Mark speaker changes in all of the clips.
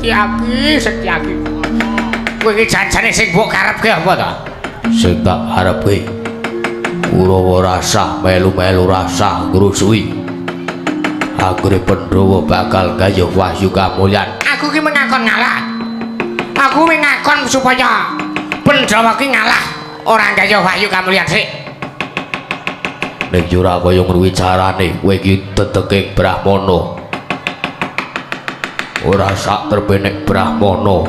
Speaker 1: Setyaki, Setyaki. Kowe iki janjane sing mbok karepke apa to?
Speaker 2: Sing tak karepke Kurawa rasah melu-melu rasah ngrusuhi. Anggere Pandhawa bakal gayuh wahyu kamulyan.
Speaker 1: Aku ki mengakon ngalah. Aku mengakon supaya Pandhawa ki ngalah ora gayuh wahyu kamulyan sik.
Speaker 2: Ning yo ora kaya ngono kuwi carane, kowe iki teteking Brahmana. Ora sak trepe nek Brahmana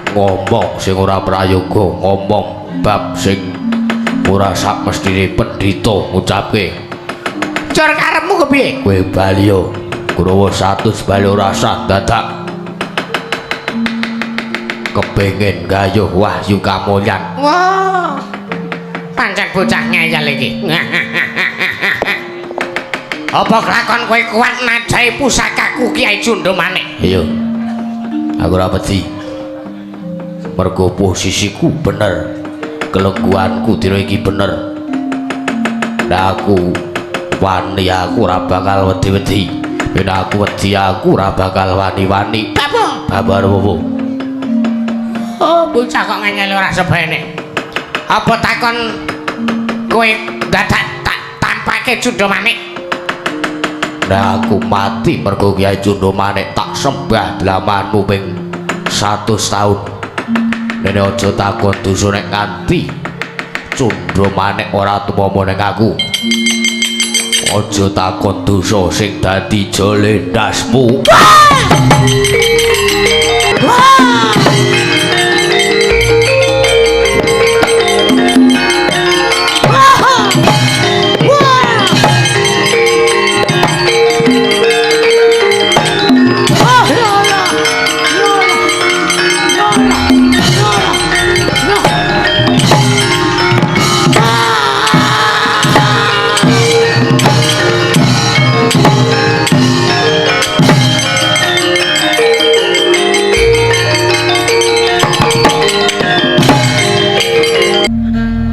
Speaker 2: ngomong sing ora prayoga, ngomong bab sing ora sak mestine pendhita ngucapke.
Speaker 1: Cara karepmu kepiye?
Speaker 2: Kowe bali yo Kurawa 100 bali ora sah dadak kepengin gayuh wahyu kamulyan.
Speaker 1: Wah. Pancen bocah ngeyel iki. Apa kelakon kowe kuat najahi pusakaku Kyai Cundha Manik?
Speaker 2: Iya. Aku ora wedi. Mergo posisiku bener. Kelengguanku dina iki bener. Nah aku wani, aku ora bakal wedi-wedi. Yen aku wedi, aku ora bakal wani-wani.
Speaker 1: Apa?
Speaker 2: Babar apa?
Speaker 1: Oh, bocah kok ngeyel ora sebene. Apa takon kowe dadak tak tampake Cundha Manik?
Speaker 2: Nah aku mati mergo Kyai Cundha Manik tak sembah dlamanmu ping 100 taun. Nene aja takon dosa nek nganti Cundha Manik ora tumama ning aku. Aja takon dosa sing dadi jole ndasmu.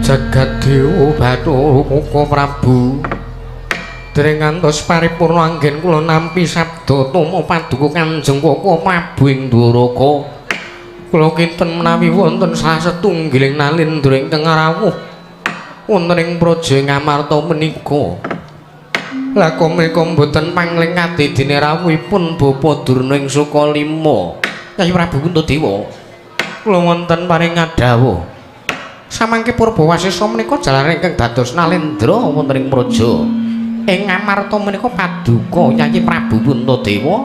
Speaker 1: Jagat Dewa Bathara Koko Prabu dereng ngantos paripurna anggen kula nampi sabda tama paduka Kanjeng Koko Prabu ing Dwaraka. Kula kinten menawi wonten salah setunggiling nalindra ingkang rawuh wonten ing praja Ngamarta menika. Lah kok menika mboten pangling kadidine rawuhipun Bapa Durna ing Sukalima. Kyai Prabu Puntadewa, kula wonten paring ngadhawuh. Samangke Purbawasesa menika jalaran ingkang dados nalendra wonten ing praja ing Ngamarta menika paduka Kyai Prabu Puntadewa.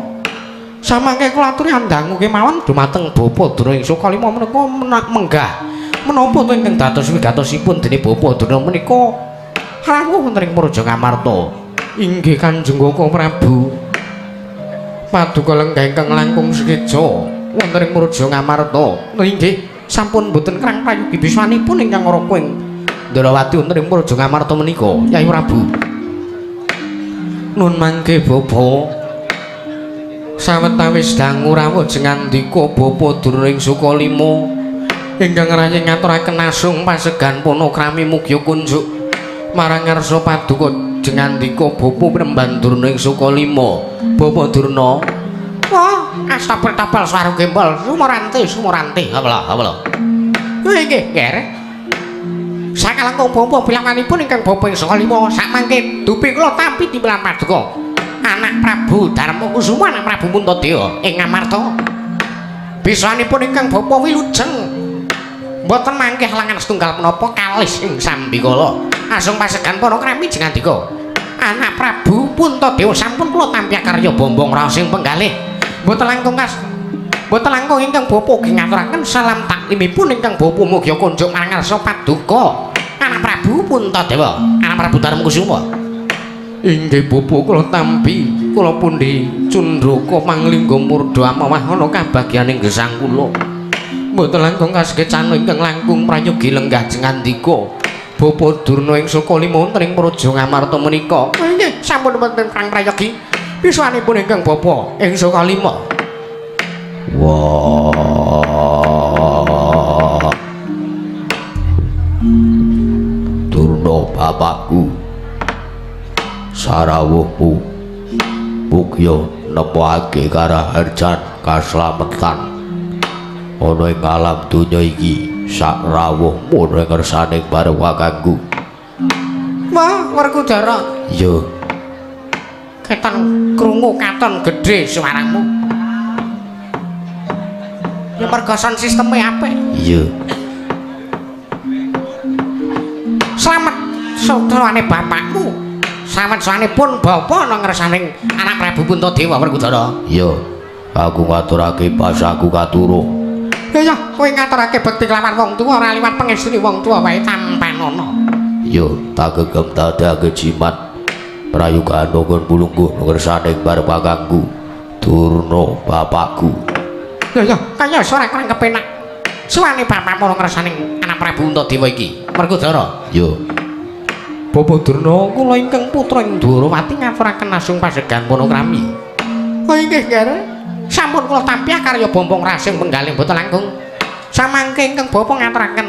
Speaker 1: Samangke kula aturi andangu kemawon dumateng Bapa Durna ing Sukalima menika menggah menapa to ingkang dados wigatosipun dene Bapa Durna menika rawuh wonten ing praja Ngamarta. Inggih Kanjeng Koko Prabu, paduka lenggah ingkang langkung sekeca wonten ing praja Ngamarta. Inggih sampun boten kerang prayogi biswanipun ingkang raka ing Ndrawati wonten ing Praja Ngamarta menika Kyai Prabu. Nun mangke bapa, sawetawis dangu rawuh jengandika Bapa Durna ing Sukalima ingkang rayeng ngaturaken asung pasegan panakrami mugya kunjuk marang ngarsa paduka jengandika Bapa Premban Durna ing Sukalima. Bapa Durna, wah, astapel-tapel swaru gembol sumorante sumorante.
Speaker 2: Apa lho?
Speaker 1: Nggih, Ger. Sakalangkung bapa pilamanipun ingkang bapa ing Sukalima sakmangke dupi kula tampi timbalan paduka anak Prabu Darma Kusuma anak Prabu Puntadewa ing Ngamarta. Bisanipun ingkang bapa wilujeng mboten mangke halangan setunggal menapa kalis ing sambikala. Asung pasegan panakrami jengandika anak Prabu Puntadewa sampun kula tampi karya bombong raos ing penggalih. Mboten langkung kas mboten langkung ingkang bapa ugi ngaturaken salam taklimipun ingkang bapa mugi kunjuk marang ngarsa paduka anak Prabu Puntadewa anak Prabu Darma Kusuma. Inggih bapa kula tampi, kula pundi Cundraka panglingga murda amawah ana kabagyaning gesang kula. Mboten langkung kasekecana ingkang langkung prayogi lenggah jengandika Bapa Durna ing Sukalima wonten ing Praja Ngamarta menika. Inggih sampun wonten prang prayogi piswanipun ingkang bapa ing Sukalima.
Speaker 2: Wah. Durna bapakku, sarawuhmu mugya Nemokake karaharjan kaslametan ana ing alam donya iki sak rawuhmu ing ngersane bareng kakangku.
Speaker 1: Wah, Werkudara.
Speaker 2: Iya.
Speaker 1: Keton krungu katon gedhe suaramu. Ya mergo sound sisteme apik.
Speaker 2: Iya.
Speaker 1: Slamet saudarané bapakmu. Slamet sawanipun bapa ana ngersaning anak Prabu Puntadewa Werkudara.
Speaker 2: Iya. Aku ngaturake basaku katuro.
Speaker 1: Ya ya, kowe ngaturake bekti kelawan wong tuwa ora liwat pangestune wong tuwa wae tampanana.
Speaker 2: Iya, tak gegem dadake jimat prayogane kon pulungguh ngersane bareng kakangku Durna bapakku.
Speaker 1: Ya ya, kaya suara kurang kepenak. Suwane bapakmu ana ngersane anak Prabu Puntadewa iki. Werkudara.
Speaker 2: Iya.
Speaker 1: Bapak Durna kula ingkang putra ing Dwarawati ngaturaken asung pasegan panakrami. Oh inggih, Gara. Sampun kula tampi karya Bombong Rasing penggalih boten langkung. Samangke ingkang bapa ngaturaken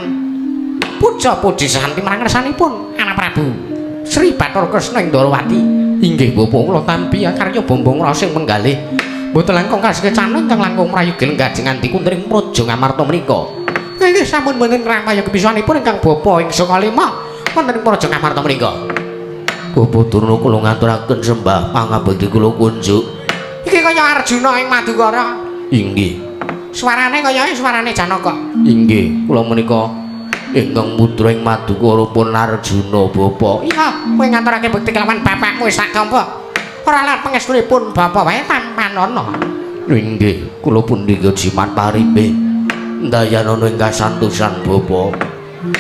Speaker 1: puja puji santi marang ngersanipun anak Prabu Sri Bathara Kresna ing Dwarawati. Inggih bapa kula tampi karya Bombong Rasing penggalih boten langkung kasekecana ingkang langkung prayogi lenggah nganti ing Praja Ngamarta menika. Inggih sampun boten ngrampaya kepisanipun ingkang bapa ing Sukalima wonten ing Praja Ngamarta menika.
Speaker 2: Bapak Durna kula ngaturaken sembah pangabekti kula kunjuk.
Speaker 1: Iki kaya Arjuna ing Madukara.
Speaker 2: Inggih.
Speaker 1: Suarane kaya suarane Janaka.
Speaker 2: Inggih, kula menika ingkang putra ing Madukara pun Arjuna bapa.
Speaker 1: Iya, kowe ngaturake bekti kelawan bapakmu wis tak tampa. Ora lan pangestunipun bapa wae tampanana.
Speaker 2: Inggih, kula punika jimat paripe ndayanana ing kasantosan bapa.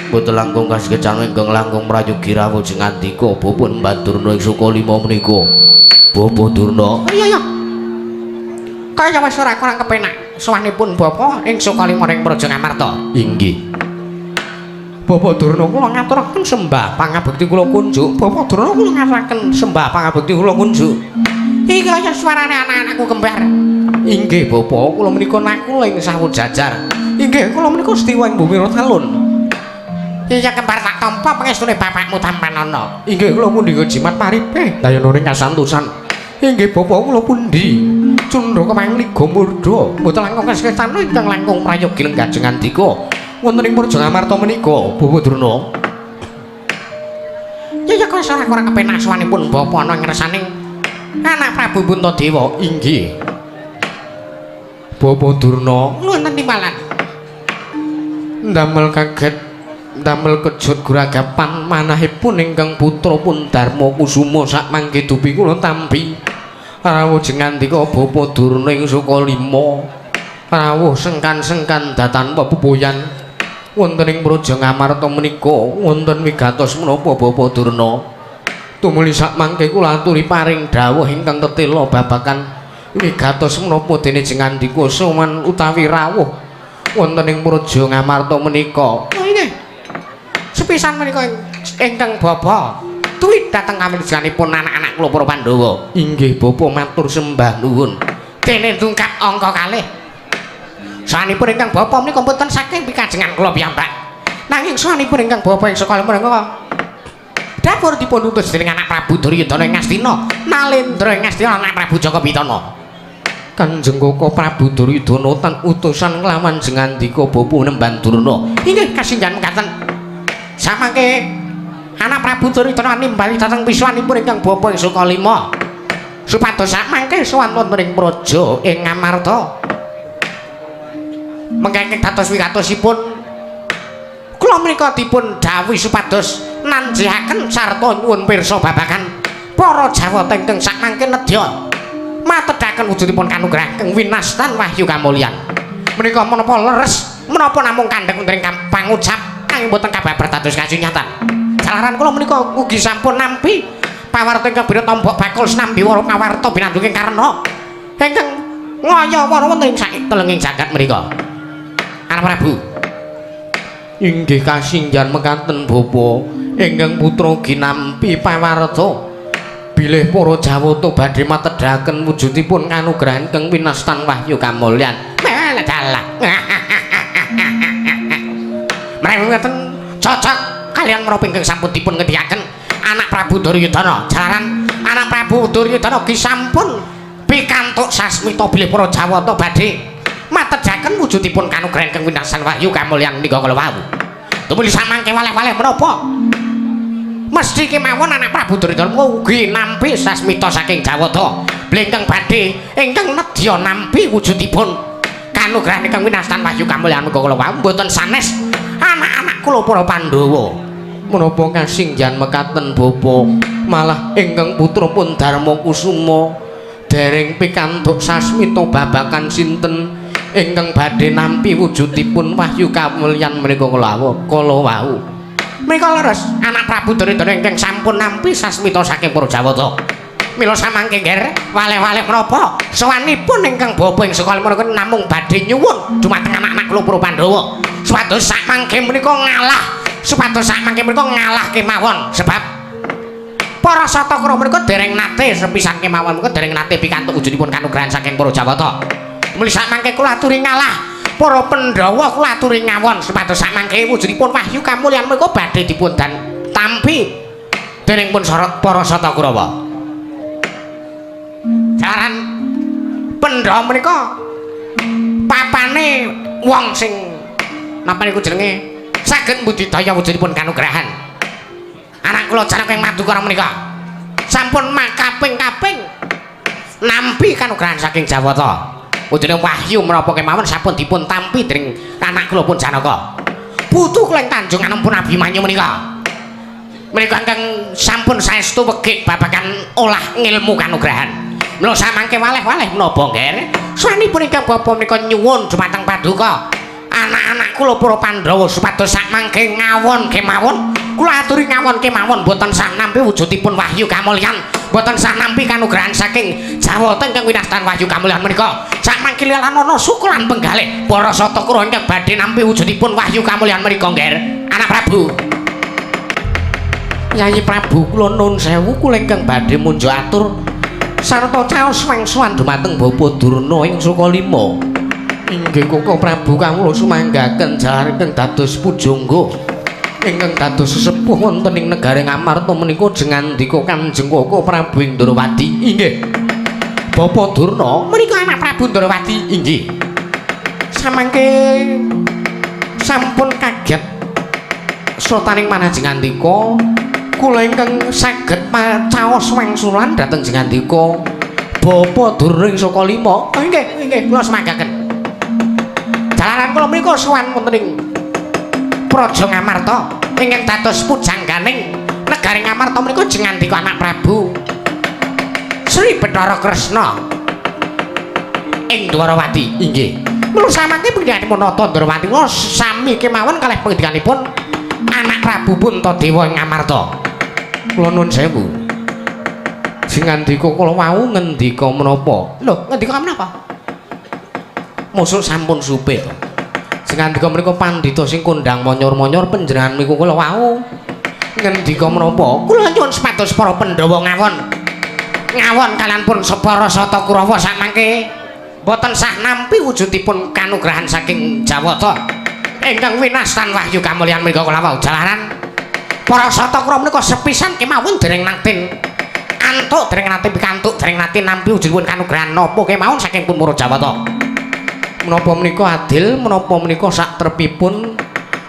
Speaker 2: Boten langkung kasekecana ingkang langkung prayogi rawuh jengandika bapa Mbah Durna ing Sukalima menika. Bapa Durna.
Speaker 1: Iya ya. Kaya wis ora kurang kepenak sowanipun bapa ing Sukalima ing Praja Ngamarta.
Speaker 2: Inggih.
Speaker 1: Bapak Durna kula ngaturaken sembah pangabekti kula kunjuk. Bapak Durna kula ngaturaken sembah pangabekti kula kunjuk. Iki kaya suarane anak-anakku kembar. Inggih bapa, kula menika nakula ing sawu jajar. Inggih, kula menika setiwa ing bumi Rotalun. Iya kembar tak tampa pangestune bapakmu tampanana. Inggih kula pundi jimat paripe dayana ing kasantosan. Inggih bapa kula pundi cundha kemang liga murda mboten langkung kasekecana ingkang langkung prayogi lenggah jengandika wonten ing Praja Ngamarta menika Bapak Durna. Ya ya kaya ora kurang kepenak sowanipun bapa ana ngersaning anak Prabu Puntadewa.
Speaker 2: Inggih. Bapak Durna
Speaker 1: wonten timbalan
Speaker 2: ndamel kaget ndamel kejut guragapan manahipun ingkang putra pun Darma Kusuma sakmangke dupi kula tampi rawuh jengandika Bapak Durna ing Sukalima rawuh sengkan-sengkan datan pepupuyan wonten ing Praja Ngamarta menika wonten wigatos menapa Bapak Durna tumuli sakmangke kula aturi paring dawuh ingkang tetela babagan wigatos menapa dene jengandika sowan utawi rawuh wonten ing Praja Ngamarta menika.
Speaker 1: Oh inggih. Sepisan menika ingkang bapa tuwi dhateng kamijanipun anak-anak kula para Pandhawa.
Speaker 2: Inggih bapa matur sembah nuwun.
Speaker 1: Dene dungkap angka kalih. Sawanipun ingkang bapa menika mboten saking pikajengan kula piyambak. Nanging sawanipun ingkang bapa ing sekolah menika dapur dipun utus dening anak Prabu Duryudana ing Ngastina, Nalendra ing Ngastina anak Prabu Jaka Pitana.
Speaker 2: Kanjeng Koko Prabu Duryudana tan utusan nglawan jengandika bapa Nemban Durna.
Speaker 1: Inggih kasinggihan mekaten. Samangke anak Prabu Duryudana nimbali dhateng pisuwanipun ingkang bapa ing Sukalima. Supados samangke sowan wonten ing praja ing Ngamarta. Mengke dados wigatosipun kula menika dipun dawuhi supados nanjihaken sarta nyuwun pirsa babagan para Jawata ingkang sakmangke nedya matedhaken wujudipun kanugrahan keng winastan wahyu kamulyan. Menika menapa leres menapa namung kandhek wonten ing pangucap nanging boten kababar dados kasunyatan. Jalaran kula menika ugi sampun nampi pawarta ingkang bina tombok bakul sinambi wara pawarta binandunging karna ingkang ngaya wara wonten ing saitelenging jagat menika. Anak Prabu.
Speaker 2: Inggih kasinggihan mekaten bapa ingkang putra ginampi pawarta bilih para Jawata badhe matedhaken wujudipun kanugrahan keng winastan wahyu kamulyan.
Speaker 1: Dalah. Menawi ngeten cocok kalian menapa ingkang sampun dipun ngendikaken anak Prabu Duryudana. Jalaran anak Prabu Duryudana ugi sampun Pikantuk sasmita bilih para Jawata badhe matejaken wujudipun kanugrahan ingkang winasan wahyu kamulyan menika kala wau. Tumuli samangke waleh-waleh menapa? Mesti kemawon anak Prabu Duryudana ugi nampi sasmita saking Jawata. Bilih ingkang badhe ingkang nedya nampi wujudipun kanugrahan ingkang winastan wahyu kamulyan menika kala wau mboten sanes anak-anak kula para Pandhawa. Menapa kasinggihan mekaten bapa, malah ingkang putra pun Darma Kusuma dereng pikantuk sasmita babakan sinten ingkang badhe nampi wujudipun wahyu kamulyan menika kala wau. Menika leres anak Prabu Duryudana ingkang sampun nampi sasmita saking para Jawata. Mila samangke ngger waleh-waleh menapa sowanipun ingkang bapa ing sekolah menika namung badhe nyuwun dumateng anak-anak kula para Pandhawa supados samangke menika ngalah, supados samangke menika ngalah kemawon, sebab para Satakra menika dereng nate sepisan kemawon menika dereng nate pikantuk wujudipun kanugrahan saking para Jawata. Mula samangke kula aturi ngalah, para Pandhawa kula aturi ngawon supados samangke wujudipun wahyu kamulyan menika badhe dipun dan tampi dening pun para Satakurawa. Jalaran Pandhawa menika papane wong sing napa niku jenenge saged mbudidaya wujudipun kanugrahan. Anak kula Janaka ing Madukara menika sampun makaping-kaping nampi kanugrahan saking Jawata. Wujudipun wahyu menapa kemawon sampun dipun tampi dening anak kula pun Janaka. Putu kula ing Tanjung Anom pun Abimanyu menika. Menika ingkang sampun saestu wegik babagan olah ngilmu kanugrahan. Mula samangke waleh-waleh menapa ngger? Swanipun ingkang bapa menika nyuwun dumateng paduka anak-anak kula para Pandhawa supados sakmangke ngawon kemawon, kula aturi ngawon kemawon boten sah nampi wujudipun wahyu kamulyan, boten sah nampi kanugrahan saking Jawata ingkang winastan wahyu kamulyan menika. Sakmangke lan ana suku lan penggalih para Satakura ingkang badhe nampi wujudipun wahyu kamulyan menika ngger. Anak Prabu. Yayi Prabu kula nun sewu, kula ingkang badhe munjuk atur sarta caos wangsulan dumateng Bapa Durna ing Sukalima. Inggih Koko Prabu, kawula sumanggaken jalar ingkang dados pujangga ingkang dados sesepuh wonten ing negari Ngamarta menika jengandika Kanjeng Koko Prabu ing Ndrawati. Inggih. Bapa Durna menika anak Prabu Ndrawati. Inggih. Samangke sampun kaget sotaning manah jengandika kula ingkang saged macaos wangsulan dhateng jengandika Bapa Durna ing Sukalima. Oh inggih, inggih kula sumanggaken. Jalaran kula menika sowan wonten ing Praja Ngamarta ingkang dados pujangganing negari Ngamarta menika jengandika anak Prabu Sri Bathara Kresna ing Dwarawati. Inggih. Mula samangke pengendikanipun Nata Ndrawati kula sami kemawon kalih pengendikanipun anak Prabu Puntadewa ing Ngamarta. Kula nuwun sewu. Jengandika kula wau ngendika menapa? Lho, ngendika menapa? Mosok sampun supe to. Jengandika menika pandhita sing kondhang monyor-monyor panjenengan niku kula wau ngendika menapa? Kula nyuwun supados para Pandhawa ngawon. Ngawon kalian pun para Satakurawa samangke boten sah nampi wujudipun kanugrahan saking Jawata ingkang winastan wahyu kamulyan menika kula wau. Jalaran para Satakura menika sepisan kemawon dereng nate antuk, dereng nate pikantuk, dereng nate nampi wujudipun kanugrahan napa kemawon saking pun para Jawata. Menapa menika adil, menapa menika satrepipun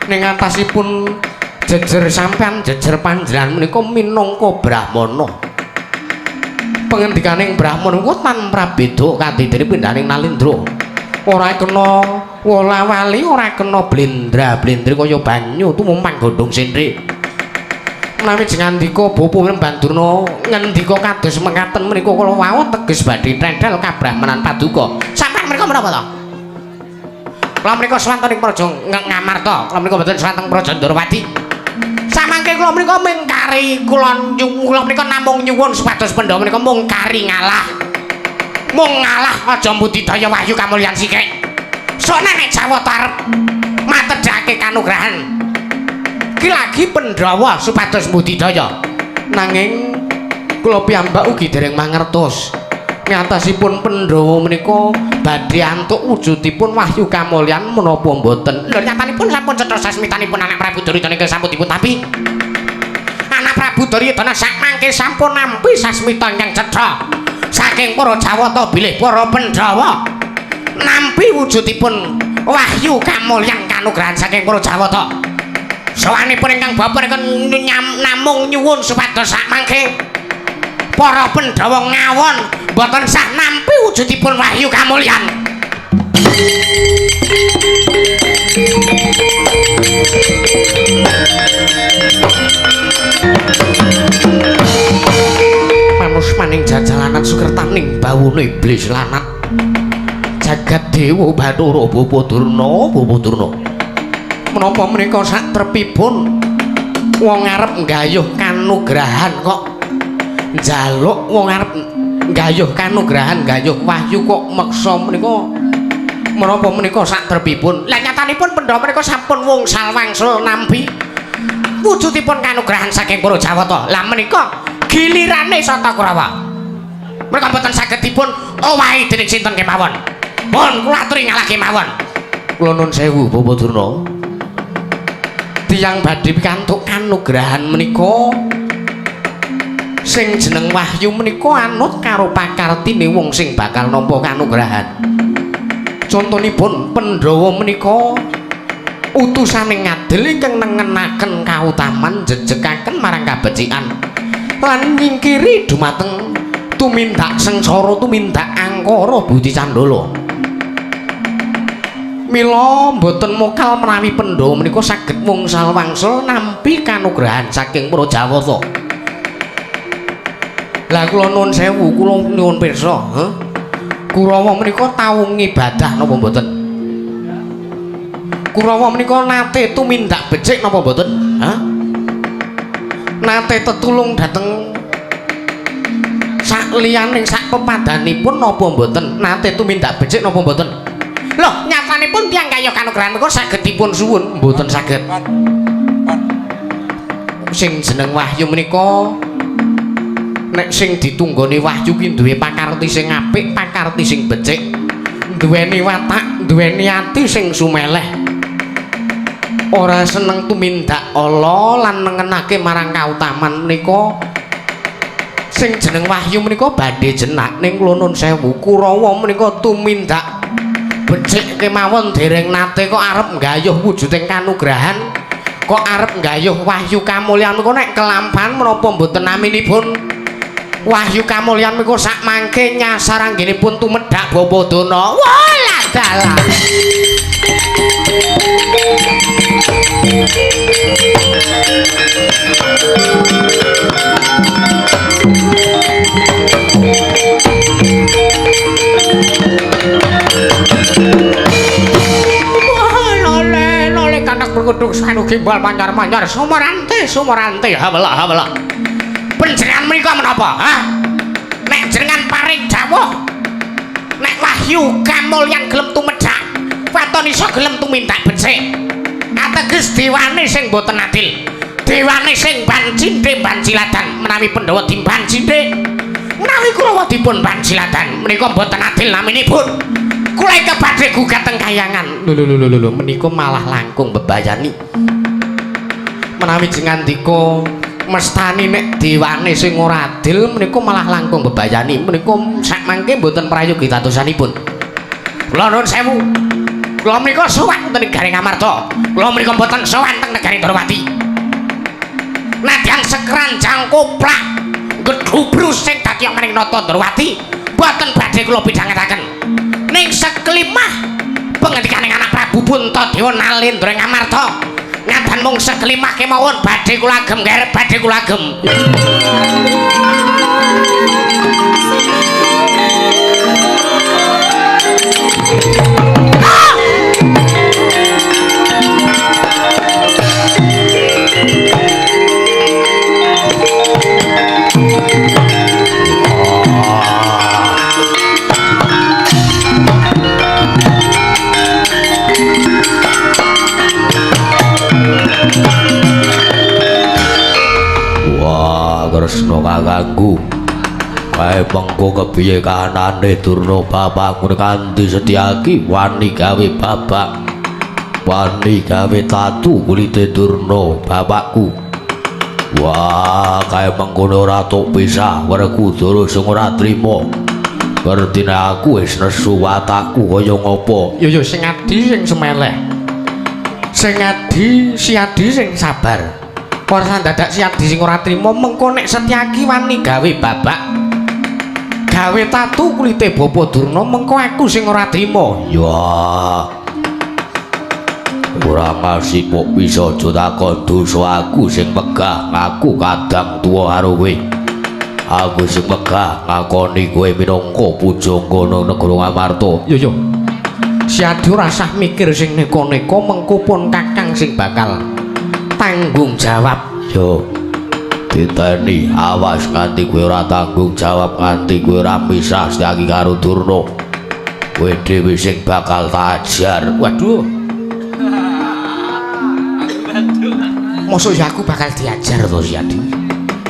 Speaker 1: ning atasipun jejer sampean jejer panjenengan menika minangka brahmana. Pengendikaning brahmana niku tan prabeda kadidene pindhaning Nalindra. Ora kena wola-wali, ora kena blendra-blendre kaya banyu tumumpang godhong sendri. Menawi jengandika Bapa Bandurna ngendika kados mekaten menika kula wau teges badhe tendel kabrahmanan paduka. Sampeyan menika menapa to? Kula menika sowan ing Praja Ngamarta, kula menika mboten sowan teng Praja Ndrawati. Samangke kula menika mung kari kula kula menika namung nyuwun supados Pandhawa menika mung kari ngalah. Mung ngalah aja mbudidaya wahyu kamulyan sikik. Sone nek Jawata arep matedhake kanugrahan. Ki lagi Pandhawa supados mbudidaya. Nanging kula piyambak ugi dereng mangertos. Ngatasipun Pandhawa menika badhe antuk wujudipun wahyu kamulyan menapa mboten. Lho nyatanipun sampun cetha sasmitanipun anak Prabu Duryudana ingkang sampun dipun tampi. Anak Prabu Duryudana sakmangke sampun nampi sasmita ingkang cetha. saking para Jawata bilih para Pandhawa nampi wujudipun wahyu kamulyan kanugrahan saking para Jawata. Sowanipun ingkang bapa namung nyuwun supados sakmangke para Pandhawa ngawon boten sah nampi wujudipun wahyu kamulyan. Manusmaning jajalanan sukertaning bawono iblis lanat jagat dewa Bathara Bapa Durna Bapa Durna. Menapa menika satrepipun wong arep nggayuh kanugrahan kok njaluk wong arep nggayuh kanugrahan nggayuh wahyu kok meksa menika menapa menika satrepipun? Lah nyatanipun Pandhawa menika sampun wungsal wangsul nampi wujudipun kanugrahan saking para Jawata. Lah menika gilirane Sata Kurawa. Mereka boten saged dipun owahi dening sinten kemawon. Pun kula aturi ngalah kemawon.
Speaker 2: Kula nuwun sewu Bapak Durna.
Speaker 1: Tiyang badhe pikantuk kanugrahan menika sing jeneng wahyu menika anut karo pakartine wong sing bakal nampa kanugrahan. Contonipun Pandhawa menika utusane ngadil ingkang nengenaken kautaman jejekaken marang kabecikan lan nyingkiri dumateng tumindak sengsara tumindak angkara budi candala. Mila mboten mokal menawi Pandhawa menika saged wungsal wangsul nampi kanugrahan saking para Jawata. Lah kula nuwun sewu, kula nyuwun pirsa, heh. Kurawa menika tau ngibadah napa mboten? Kurawa menika nate tumindak becik napa mboten? Hah? Nate tetulung dhateng sak liyaning sak pepadanipun napa mboten? Nate tumindak becik napa mboten? Loh, nyatanipun tiyang kaya kanugrahan menika saged dipun suwun, mboten saged. Sing jeneng wahyu menika nek sing ditunggoni wahyu ki duwe pakarti sing apik, pakarti sing becik, duweni watak, duweni ati sing sumeleh. Ora seneng tumindak ala lan nengenake marang kautaman menika sing jeneng wahyu menika badhe jenak ning kula nun sewu. Kurawa menika tumindak becik kemawon dereng nate kok arep nggayuh wujuding kanugrahan, kok arep nggayuh wahyu kamulyan menika nek kelampahan menapa mboten naminipun wahyu kamulyan menika sak mangke nyasar anggenipun tumedhak Bapa Durna. Walah dalah. Wah, lole lole kanak berkedung sanu gimbal manyar-manyar sumorante sumorante
Speaker 2: Hamela hamela.
Speaker 1: Panjenengan menika menapa? Hah? Nek jenengan paring dawuh nek wahyu kamulyan gelem tumedhak, waton iso gelem tumindak becik. Ateges dewane sing boten adil. Dewane sing bancindhe banciladan menawi Pandhawa dimbancindhe, menawi Kurawa dipun banciladan menika boten adil naminipun. Kula ingkang badhe gugat teng kayangan. Lho lho lho lho menika malah langkung bebayani. Menawi jengandika mestani nek dewane sing ora adil menika malah langkung bebayani menika sakmangke mboten prayogi dadosanipun. Kula nuwun sewu. Kula menika sowan teng negari Ngamarta. Kula menika mboten sowan teng negari Ndorowati. Nadyan sekranjang koplak gedhubrus sing dadi maring nata Ndorowati mboten badhe kula pidhangetaken. Ning sekelimah pengendikaning anak Prabu Puntadewa Nalendra ing Ngamarta ngadan mung sekelimah kemawon badhe kula agem garep badhe kula agem.
Speaker 2: Wah, Kresna kakangku. Kae mengko kepiye kahanane Durna bapakku kanthi Setyaki wani gawe babak. Wani gawe tatu kulite Durna bapakku. Wah, kaya mengkono ora tok pisah Werkudara sing ora trima. Ngertine aku wis nesu watakku kaya ngopo.
Speaker 1: Yo yo sing adi sing semeleh. Sing adi si adi sing sabar. Ora dadak si adi sing ora trima mengko nek Setyaki wani gawe babak. Gawe tatu kulite Bapa Durna mengko aku sing ora trima.
Speaker 2: Ya. Ora ngasih kok bisa aja takon dosa aku sing megah ngaku kadang tuwa karo kowe. Aku sing megah ngakoni kowe minangka pujangga nang negara Ngamarta.
Speaker 1: Yo yo. Si Adi ora usah mikir sing neka-neka mengko pun kakang sing bakal tanggung jawab.
Speaker 2: Yo. Diteni awas nganti kowe ora tanggung jawab nganti kowe ora misah Setyaki karo Durna. Kowe dhewe sing bakal tak ajar.
Speaker 1: Waduh. Mosok ya aku bakal diajar to Si Adi.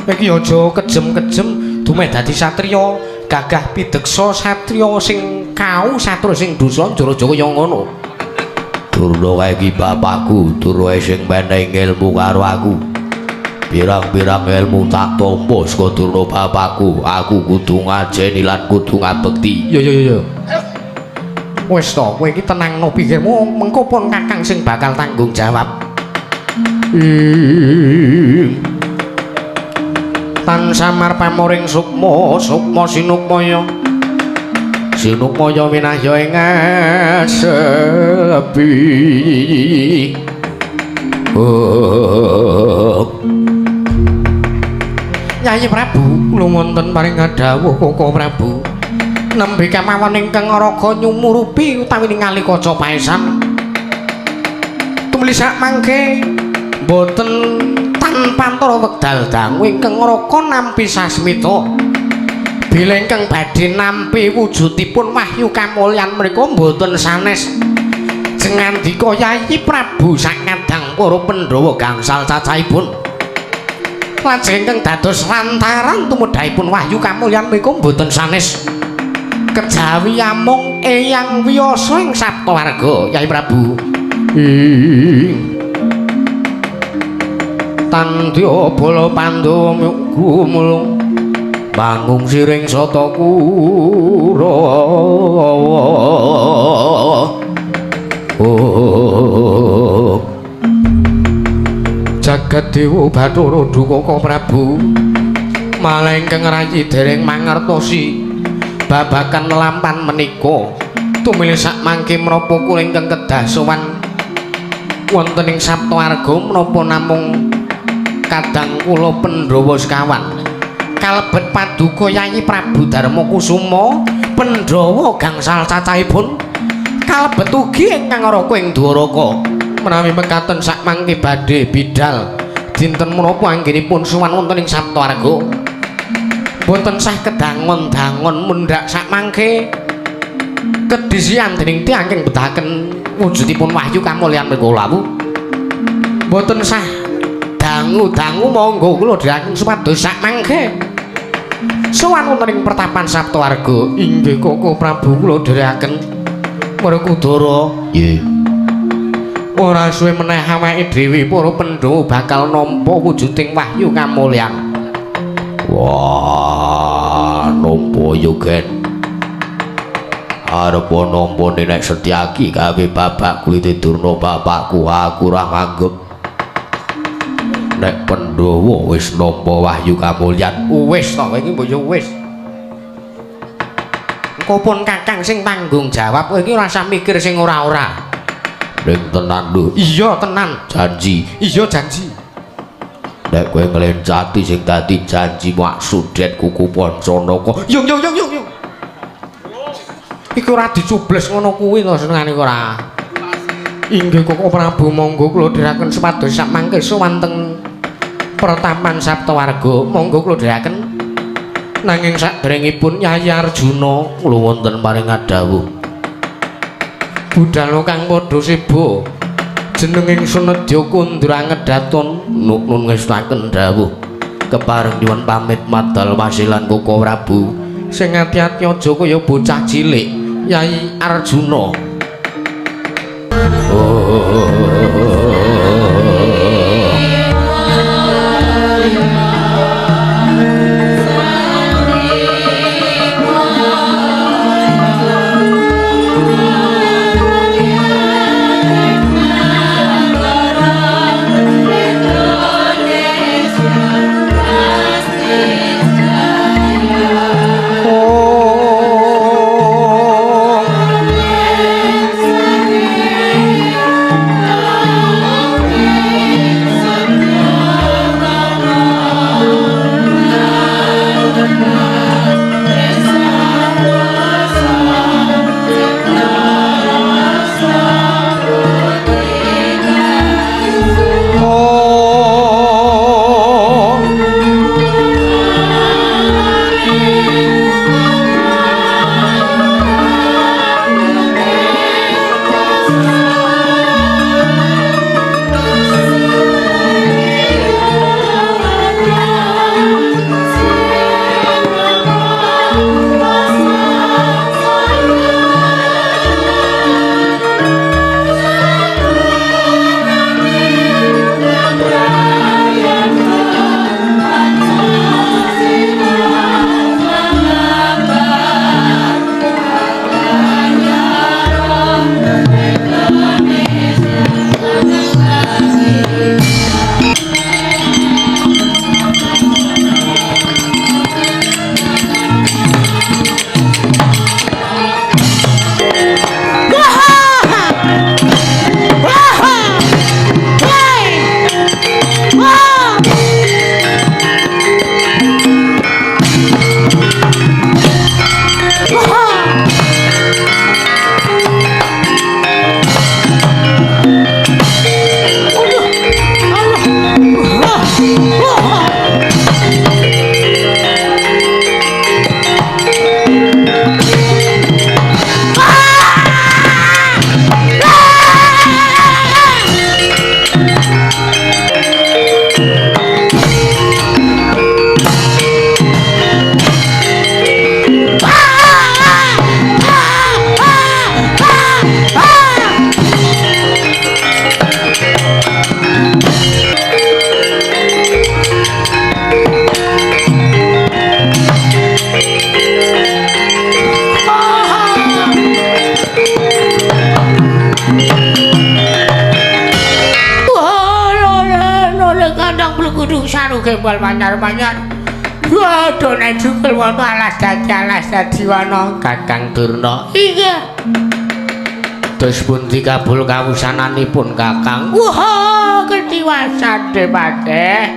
Speaker 1: Iki aja kejem-kejem dumeh dadi satriya, gagah pideksa satriya sing kau satria sing dosa njara kaya ngono.
Speaker 2: Durna kae iki bapakku, Durna sing menehi ilmu karo aku. Pirang-pirang ilmu tak tampa saka Durna bapakku, aku kudu ngajeni lan kudu ngabekti.
Speaker 1: Yo yo yo. Wis to, kowe iki tenangno pikirmu, mengko pun kakang sing bakal tanggung jawab. Tan samar pamoring sukma, sukma sinukmaya. Sinukmaya winahya ing asepi. Oh. Yayi Prabu, kula wonten paring dawuh Koko Prabu. Nembe kemawon ingkang raga nyumurupi utawi ningali kaca paesan. Tumuli sak mangke mboten tanpa wekdal dangu ingkang raka nampi sasmita. Bilih ingkang badhe nampi wujudipun wahyu kamulyan mriku mboten sanes. Jengandika Yayi Prabu sakadang para Pandhawa gangsal cacahipun. Lajeng ingkang dados lantaran tumedhahipun wahyu kamulyan mriku mboten sanes. Kejawi amung Eyang Wiyasa ing Saptawarga Yayi Prabu. Tandya bala Pandhawa gumulung bangung siring sata Kurawa. Oh. Jagat Dewa Bathara Duka Prabu malah ingkang rayi dereng mangertosi babagan lampan menika. Tumili sak mangke menapa kula ingkang kedah sowan wonten ing Saptawarga menapa namung kadang kula Pandhawa sekawan kalebet paduka Yayi Prabu Darma Kusuma Pandhawa gangsal cacahipun kalebet ugi ingkang raka ing Dwaraka. Menawi mekaten sak mangke badhe bidal dinten menapa anggenipun sowan wonten ing Saptawarga. Mboten sah kedangon-dangon mundhak sak mangke kedisian dening tiyang ingkang bedahaken wujudipun wahyu kamulyan mriku lawu. Mboten sah dangu-dangu monggo kula dherekaken supados sak mangke sowan wonten ing pertapan Saptawarga. Inggih Koko Prabu kula dherekaken Werkudara.
Speaker 2: Nggih.
Speaker 1: Ora suwe meneh awake dhewe para Pandhawa bakal nampa wujuding wahyu kamulyan.
Speaker 2: Wah, nampa yo Gen. Arep nampa nek Setyaki gawe babak kulite Durna bapakku, aku ora nganggep. Nek Pandhawa wis nampa wahyu kamulyan,
Speaker 1: wis to kowe iki mbok yo wis. Engko pun kakang sing tanggung jawab, kowe iki ora usah mikir sing ora-ora.
Speaker 2: Ning tenan lho.
Speaker 1: Iya tenan.
Speaker 2: Janji.
Speaker 1: Iya janji.
Speaker 2: Nek kowe nglencati sing dadi janji maksudet kuku Pancanaka.
Speaker 1: Yo yo yo yo yo. Iku ora dicubles ngono kuwi to senengane ora. Inggih Koko Prabu monggo kula dherekaken supados sak mangke sowan teng pertapan Saptawarga. Monggo kula dherekaken. Nanging saderengipun Yayi Arjuna
Speaker 2: kula wonten paring dawuh.
Speaker 1: Budhal kang padha seba. Jeneng ingsun Nedya Kundra Ngedaton
Speaker 2: nun ngestaken dawuh. Kepareng nyuwun pamit madal wasilan Koko Prabu.
Speaker 1: Sing ati-ati aja kaya bocah cilik Yayi Arjuna.
Speaker 2: Oh.
Speaker 1: gembol manyar-manyar. Waduh nek jukul wana alas dadi wana Kakang Durna. Iya. Terus pundi kabul kawusananipun Kakang? Wah, ketiwasan Depate.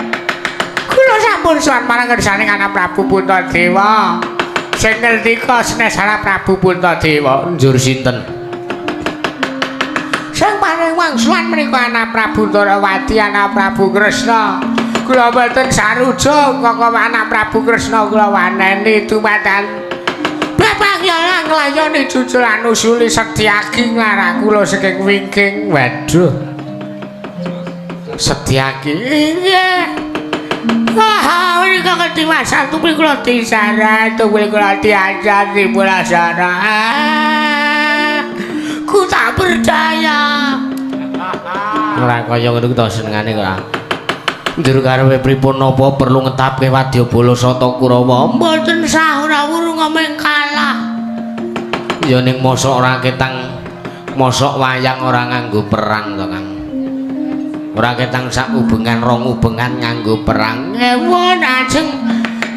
Speaker 1: Kula sampun sowan marang ngersane Anak Prabu Puntadewa. Sing ngendika senesana Prabu Puntadewa. Njur sinten? Sing paring wangsulan menika Anak Prabu Ndarawati, Anak Prabu Kresna. Kula boten saruja kok Anak Prabu Kresna kula waneni dumatan. Bapak ya nglayoni jujur anusuli Setyaki nglarang kula saking wingking. Waduh. Setyaki. Nggih. Wah, menika ketiwasan tumrap kula disaran, tumrap kula diajar dipulasana. Ku tak percaya. Ora kaya ngono ku to senengane ora. Njur karepe pripun napa perlu ngetapke wadyabala Sata Kurawa? Mboten sah ora wurung ngomong kalah. Ya ning mosok ora ketang mosok wayang ora nganggo perang to, Kang. Ora ketang sak ubengan rong ubengan nganggo perang. Ewon ajeng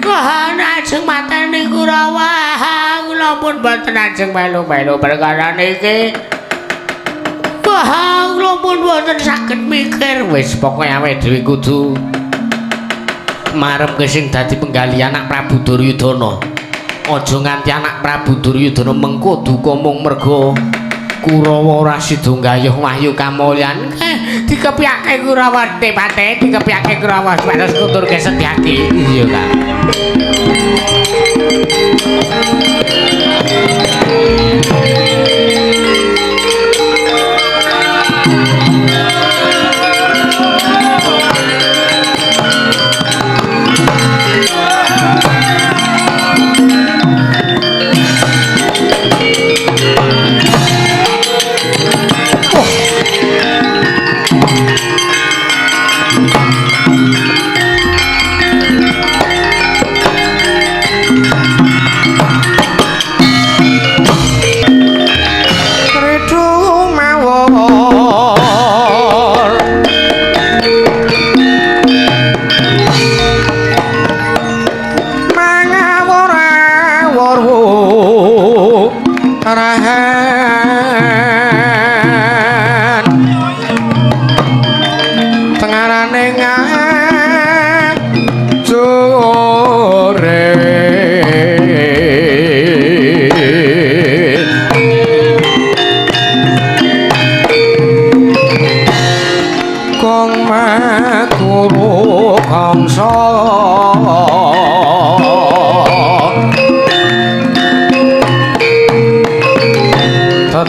Speaker 1: wah ajeng mateni Kurawa. Kula pun mboten ajeng melu-melu perkara niki. Wah, kula pun mboten saged mikir. Wis pokoke awake dhewe kudu marepke sing dadi penggali anak Prabu Duryudana. Aja nganti anak Prabu Duryudana mengko duka mung merga Kurawa ora sida nggayuh wahyu kamulyan. Dikepyake Kurawa Depate, dikepyake Kurawa terus kuturke Setyaki. Iya, Kang.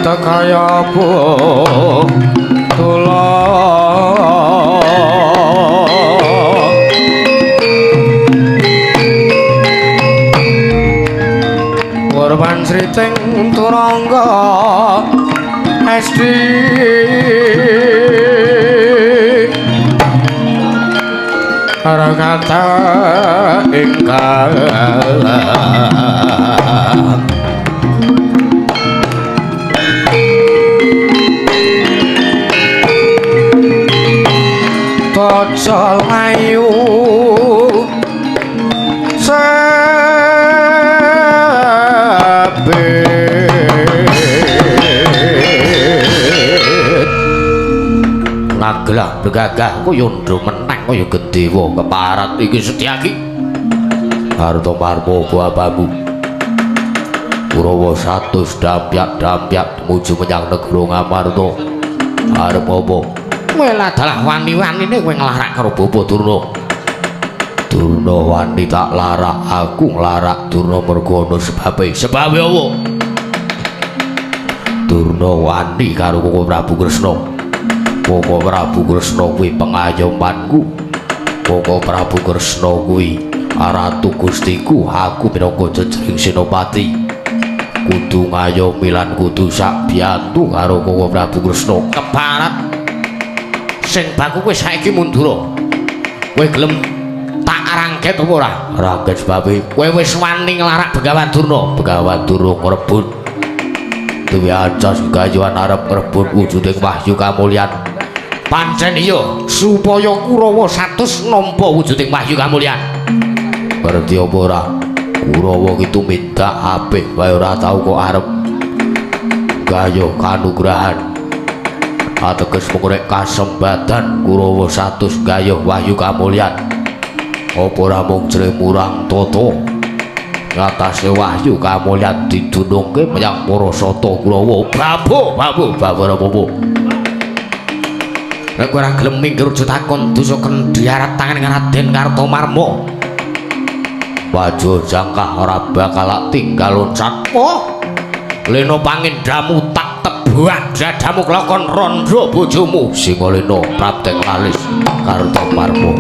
Speaker 1: Kaya tula korban sriting turangga esti kata ingkang Taca layu sebit ngaglah begagah kaya ndro meneng kaya gedewa keparat iki Setyaki.
Speaker 2: Arta marmo babamu Kurawa 100 dampyak-dampyak tumuju menyang negara Ngamarta. Arep apa?
Speaker 1: Kowe ladalah wani-wanine kowe nglarak karo
Speaker 2: Bapa Durna. Durna wani tak larak, aku nglarak Durna mergo ana sebabe. Sebabe apa? Durna wani karo Koko Prabu Kresna. Koko Prabu Kresna kuwi pengayomanku. Koko Prabu Kresna kuwi ratu gustiku, aku minangka jejering senopati. Kudu ngayomi lan kudu sak biyantu karo Koko Prabu Kresna.
Speaker 1: Keparat sing baku kowe saiki mundura. Kowe gelem tak rangket apa ora?
Speaker 2: Rangket sebabe
Speaker 1: kowe wis wani nglarak Begawan Durna.
Speaker 2: Begawan Durna ngrebut duwe ancas gayuhan arep ngrebut wujuding wahyu kamulyan. Pancen iya, supaya Kurawa 100 nampa wujuding wahyu kamulyan. Ngerti apa ora? Kurawa ki tumindak apik wae ora tau kok arep gayuh kanugrahan. Ateges mung nek kasempatan Kurawa 100 gayuh wahyu kamulyan. Apa ora mung jre murang tata ngatasé wahyu kamulyan didunungke menyang para sata Kurawa. Babu, babu, babu ora apa-apa. Nek ora gelem minggir aja takon dosa kendharat tangan Raden Kartomarma. Wajo jangkah ora bakal tinggal loncat. Oh. Lena pangendamu tak tebuan dadamu kelakon rondo bojomu. Singalena prapteng lalis Kartomarma.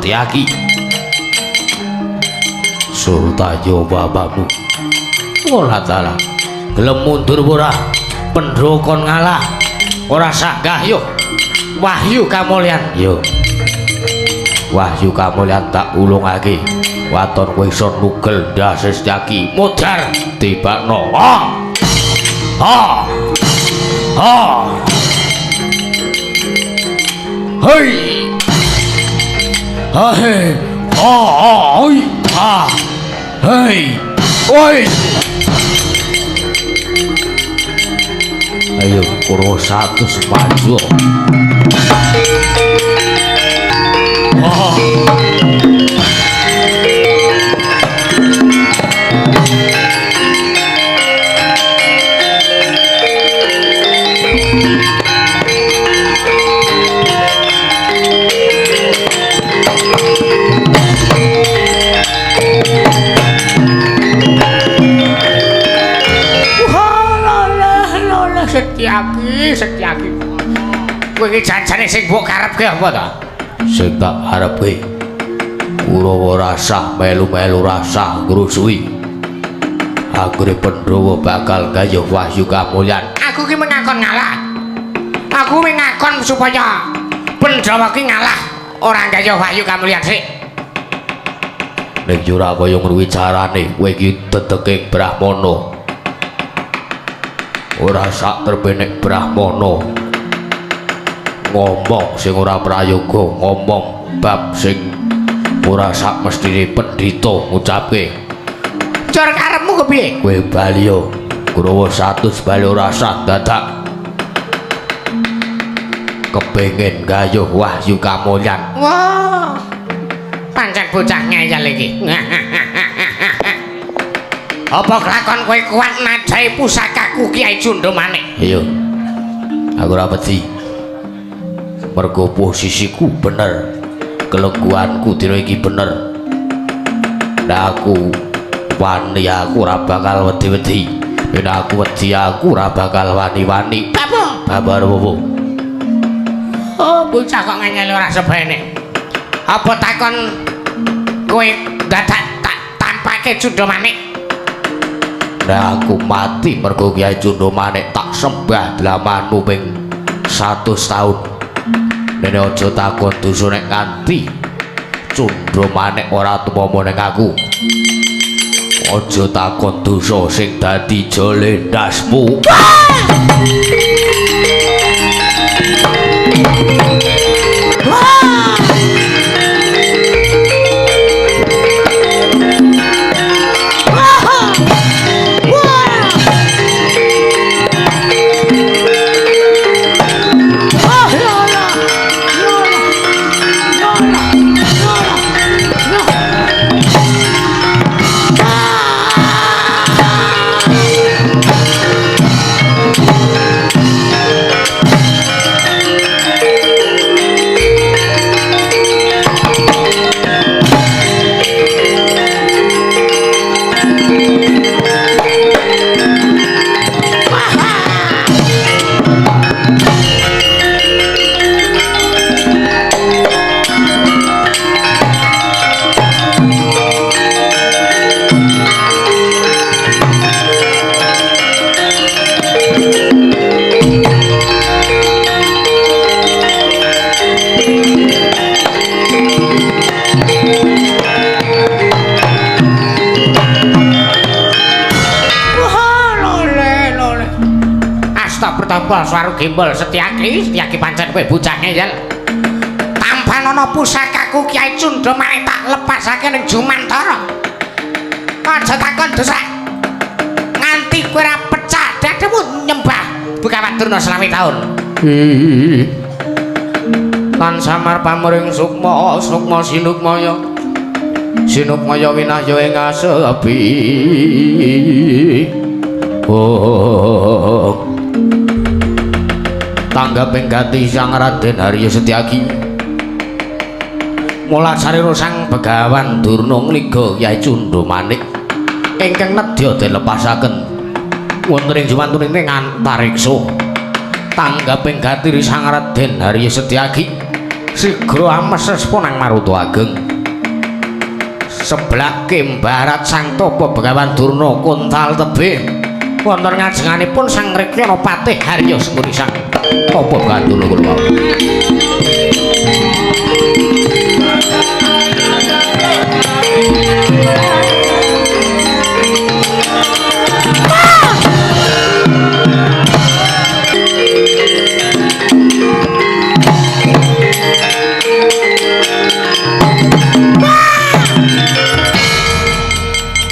Speaker 2: Setyaki. Surtayo bapakmu. Ora dalah. Gelem mundur ora? Pendhawa kon ngalah. Ora sanggah yo. Wahyu Kamulyan yo. Wahyu Kamulyan tak ulungake. Waton kowe iso nugel ndase Setyaki. Modar tibakno. Ha. Ha. Ha. Hei. Hei. Ha ha. Ha. Hei. Oi. Ayo Kurawa 100 maju. Oh.
Speaker 1: Setyaki, Setyaki. Kowe iki janjane sing mbok karepke apa ta?
Speaker 2: Sing tak karepke Kurawa rasah melu-melu rasah ngrusuhi. Anggere Pandhawa bakal gayuh Wahyu Kamulyan.
Speaker 1: Aku ki mengakon ngalah. Aku mengakon supaya Pandhawa ki ngalah ora gayuh Wahyu Kamulyan sik.
Speaker 2: Ning yo ora kaya ngono kuwi carane, kowe iki teteking Brahmana. Ora sak terpenek Brahmana ngomong sing ora prayoga, ngomong bab sing ora sak mestine pendhita ngucapke.
Speaker 1: Cara karepmu kepiye?
Speaker 2: Kowe bali yo Kurawa 100 bali ora sah dadak kepengin gayuh Wahyu Kamulyan.
Speaker 1: Wah, pancen bocah ngeyel iki. Apa kelakon kowe kuat najahi pusakaku Kyai Cundha Manik?
Speaker 2: Iya. Aku ora wedi. Mergo posisiku bener. Kelengguanku dina iki bener. Nah aku wani, aku ora bakal wedi-wedi. Yen aku wedi aku ora bakal wani-wani.
Speaker 1: Bapak,
Speaker 2: babar apa?
Speaker 1: Oh, bocah kok ngeyel ora sebene. Apa takon kowe dadak tak tampake Cundha Manik?
Speaker 2: Nah aku mati mergo Kyai Cundha Manik tak sembah dlamanmu ping 100 taun. Nene aja takon dosa nek nganti Cundha Manik ora tumama ning aku. Aja takon dosa sing dadi jole ndasmu.
Speaker 1: Pertapa suara gembol Setyaki, Setyaki pancen kowe bocah ngeyel. Tampan ana pusakaku Kyai Cundha Manik tak lepasake ning Jumantara. Aja takon dosa. Nganti kowe ora pecah dadamu nyembah Begawan Durna 25 taun.
Speaker 2: Lan samar pamuring sukma, sukma sinukmaya. Sinukmaya winahya ing asepi. Oh. Tanggaping gati Sang Raden Harya Setyaki. Mula sarira Sang Begawan Durna ngliga Kyai Cundha Manik ingkang nedya den lepasaken wonten ing jumantuning antariksa. Tanggaping gati Sang Raden Harya Setyaki
Speaker 1: Sigra ameses punang Maruta Ageng. Seblake barat Sang Tapa Begawan Durna kontal tebih. Wonten ngajenganipun Sang Rekyana Patih Harya Sengkuni Sang Tapa Begawan Durna kula wau.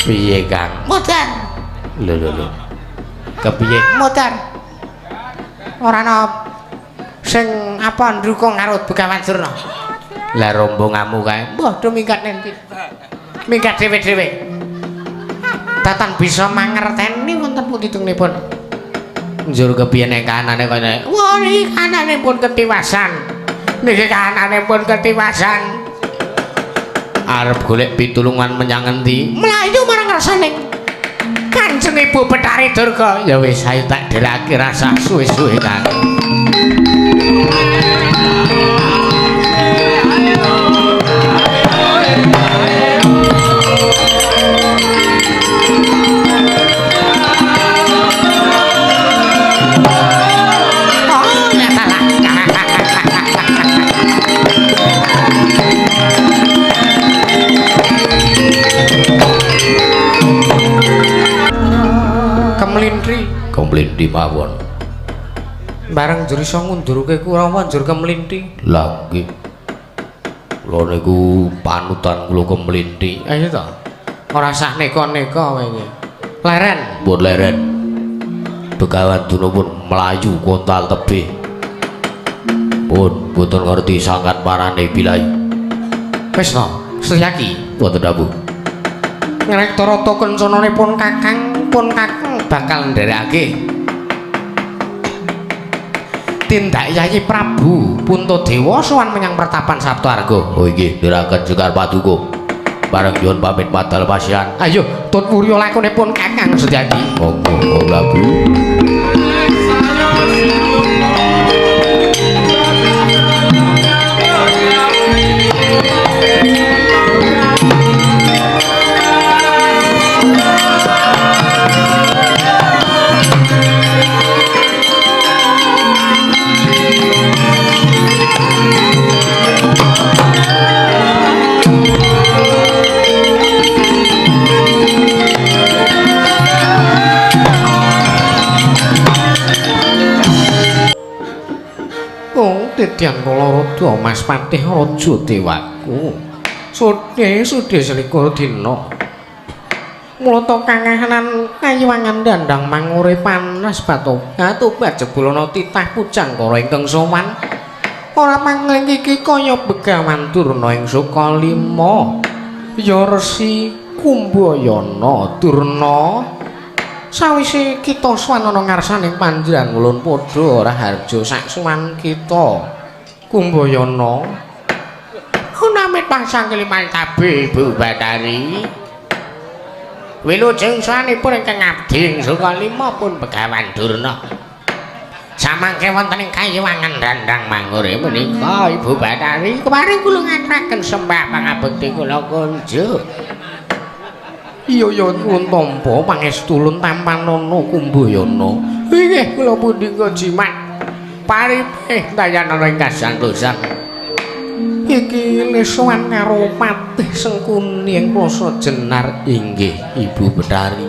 Speaker 1: Piye Kang?
Speaker 3: Modar.
Speaker 1: Lho lho lho. Kepiye?
Speaker 3: Modar. Ora ana sing apa ndukung karo Begawan Durna.
Speaker 1: Lah rombonganmu kae.
Speaker 3: Mbah do minggat nendi. Minggat dhewe-dhewe. Datan bisa mangerteni wonten pundi tengenipun.
Speaker 1: Njur kepiye nek kahanane kaya
Speaker 3: wah niki kahanane pun ketiwasan. Niki kahanane pun ketiwasan.
Speaker 1: Arep golek pitulungan menyang endi?
Speaker 3: Mlayu marang ngarsaning Kanjeng Ibu Bathari Durga.
Speaker 1: Ya wis ayo tak dherake rasah suwe-suwe Kang.
Speaker 3: Kemlintri,
Speaker 2: Kemlinthi mawon.
Speaker 1: Bareng njur iso ngundurke Kurawa njur kemlinthi.
Speaker 2: Lah nggih. Kula niku panutan kula kemlinthi.
Speaker 1: Ayo to. Ora sah neka-neka kowe iki. Leren,
Speaker 2: pun leren. Begawan Durna pun mlayu kontal tebih. Pun boten ngerti sangat parane bilai.
Speaker 1: Wis to, Setyaki
Speaker 2: wonten dawuh.
Speaker 1: Ngrekta rata kencananipun Kakang pun Kakang bakal ndherekake tindak Yayi Prabu Puntadewa sowan menyang pertapan Saptarga.
Speaker 2: Oh inggih, ndherekaken Sekar Paduka. Bareng nyuwun pamit padal pasian.
Speaker 1: Ayo tut wurya lakonipun Kakang Setyaki.
Speaker 2: Monggo Prabu.
Speaker 1: Titian kala rada Mas Patih Raja Dewaku. Sudhe sudhe selikur dina. Mulata kangahanan kayiwangan dandang mangure panas batobat obat jebulana titah pucangkara ingkang sowan. Ora mangling iki kaya Begawan Durna ing Sukalima. Ya Resi Kumbayana Durna. Sawise kita sowan ana ngarsaning panjenengan ulun padha raharja sak sowan kita Kumbayana.
Speaker 3: Kunamit pasang keliman tabe Ibu Bathari. Wilujeng sowanipun ingkang abdi ing Sukalima pun Begawan Durna. Samangke wonten ing kayiwangan dandang mangure menika Ibu Bathari kemarin kula ngaturaken sembah pangabekti kula kunjuk.
Speaker 1: Iya ya nuwun tampa pangestulun tampanana Kumbayana. Inggih kula pundi jimat paripih dayanana ing kasantosan. Iki lesowan karo Patih Sengkuni ing Plasa Jenar. Inggih Ibu Bathari.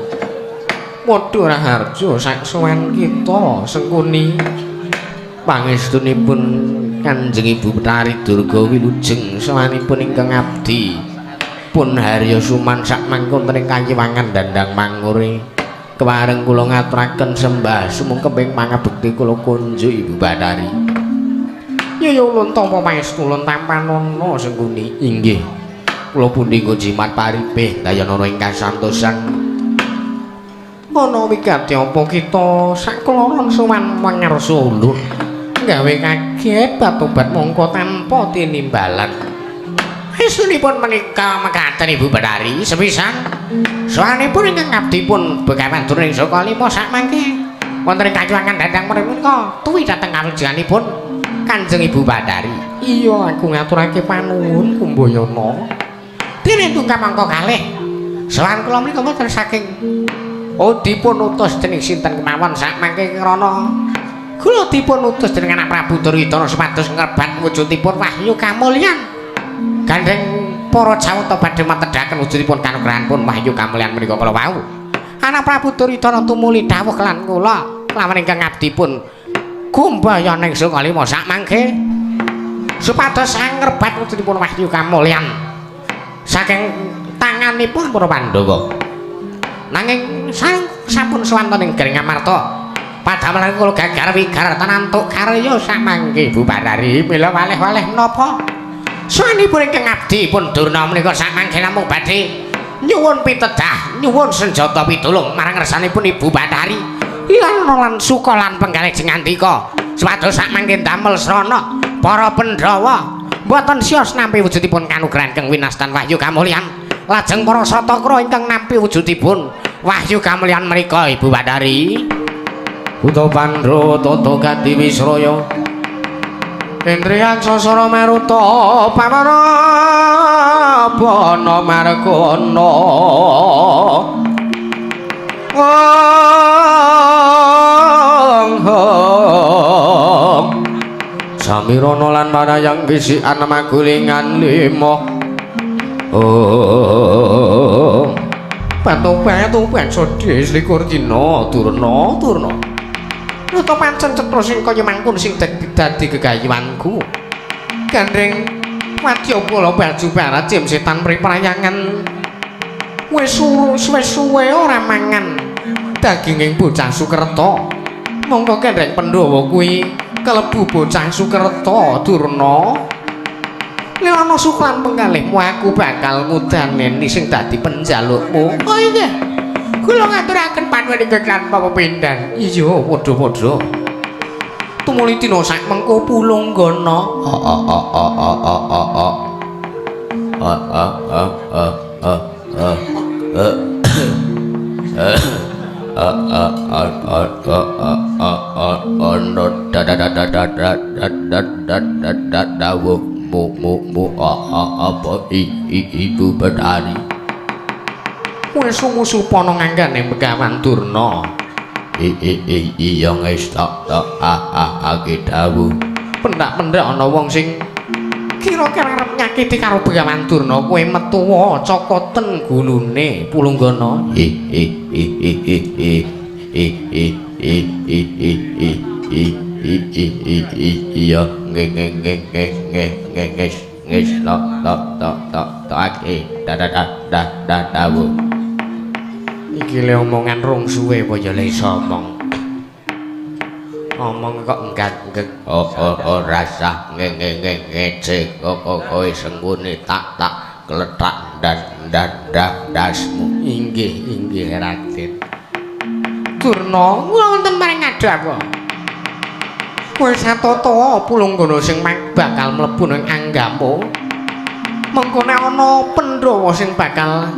Speaker 1: Padha raharja sak sowan kita Sengkuni. Pangestunipun Kanjeng Ibu Bathari Durga wilujeng sowanipun ingkang abdi. Pun Harya Suman sak mangkon ing kayiwangan dandang mangure. Kepareng kula ngaturaken sembah sumengkeping pangabekti kula kunjuk Ibu Bathari. Ya ya ulun tampa pangestulun tampanana Sengkuni. Inggih. Kula pundi jimat paripih dayanana ing kasantosan. Ana wigati apa kita sakloron sowan mangarsa ulun. Gawe kaget batobat mongko tanpa tinimbalan.
Speaker 3: Esunipun menika mekaten Ibu Bathari sepisan. Sowanipun ingkang abdi pun Begawan Durna ing Sukalima sak mangke wonten ing kacuwangan dandang menika tuwi dhateng kawujanipun Kanjeng Ibu Bathari.
Speaker 1: Iya, aku ngaturake panuwun Kumbayana.
Speaker 3: Dene tungkap angka kalih. Sowan kula menika mboten saking dipun utus dening sinten kemawon sakmangke krana kula dipun utus dening anak Prabu Duryudana supados ngrebat wujudipun wahyu kamulyan. Gandeng para jawata badhe matedhaken wujudipun kanugrahanipun wahyu kamulyan menika kala wau. Anak Prabu Duryudana tumuli dawuh lan kula kelawan ingkang abdipun Kumbayana ing Sukalima sakmangke supados angrebat wujudipun wahyu kamulyan saking tanganipun para Pandhawa. Nanging sampun swanten ing Gering Amarta. Padamelan kula gagar wigar tenantuk karya sakmangke Ibu Bathari mila waleh-waleh menapa suwanipun ingkang abdi pun Durna menika sakmangke namung badhe nyuwun pitedah, nyuwun senjata pitulung marang ngersanipun Ibu Bathari. Lan lan suka lan penggalih jengandika supados sakmangke damel srana para Pandhawa mboten sios nampi wujudipun kanugrahan kang winastan wahyu kamulyan. Lajeng para satakra ingkang nampi wujudipun wahyu kamulyan menika Ibu Bathari.
Speaker 1: Buta Pandhawa tata gati wisraya Indriyan sasara maruta pamana bana margana. Samirana lan marayang bisikan magulingan lima. Batu-batu bangsa 22 dina Durna Durna. Nuta pancen cetha sing kaya mangkon sing dadi gegayuhanku. Gandeng wadyabala baju barat jim setan priprayangan wis suwe ora mangan daginging bocah Sukerta. Mongko gandeng Pandhawa kuwi kelebu bocah Sukerta Durna. Lilana suklan penggalihmu aku bakal ngudaneni sing dadi penjalukmu.
Speaker 3: Oh iya. Kula ngaturaken panuwun ingkang tanpa pepindhan.
Speaker 1: Iya, padha-padha. Tumuli dina sak mengko Pulunggana.
Speaker 2: Apa Ibu Bathari?
Speaker 1: Wis sumusupana nganggane Begawan Durna.
Speaker 2: Iya wis tak ake dawuh.
Speaker 1: Pendak-pendak ana wong sing kira-kira arep nyakiti karo Begawan Durna, kowe metuwa cokoten gulune Pulunggana.
Speaker 2: Iya nggih nggih nggih nggih nggih nggih tok tok tok tok tok da da da da dawuh.
Speaker 1: Iki le omongan rong suwe apa ya le iso omong. Omong kok enggak-enggak.
Speaker 2: Ora sah ngece kok kowe senggune tak tak klethak dan dasmu.
Speaker 1: Inggih inggih Raden. Durna
Speaker 3: wonten maring ngadhawuh.
Speaker 1: Kowe satata Pulunggana sing bakal mlebu ning anggamu. Mengko nek ana Pandhawa sing bakal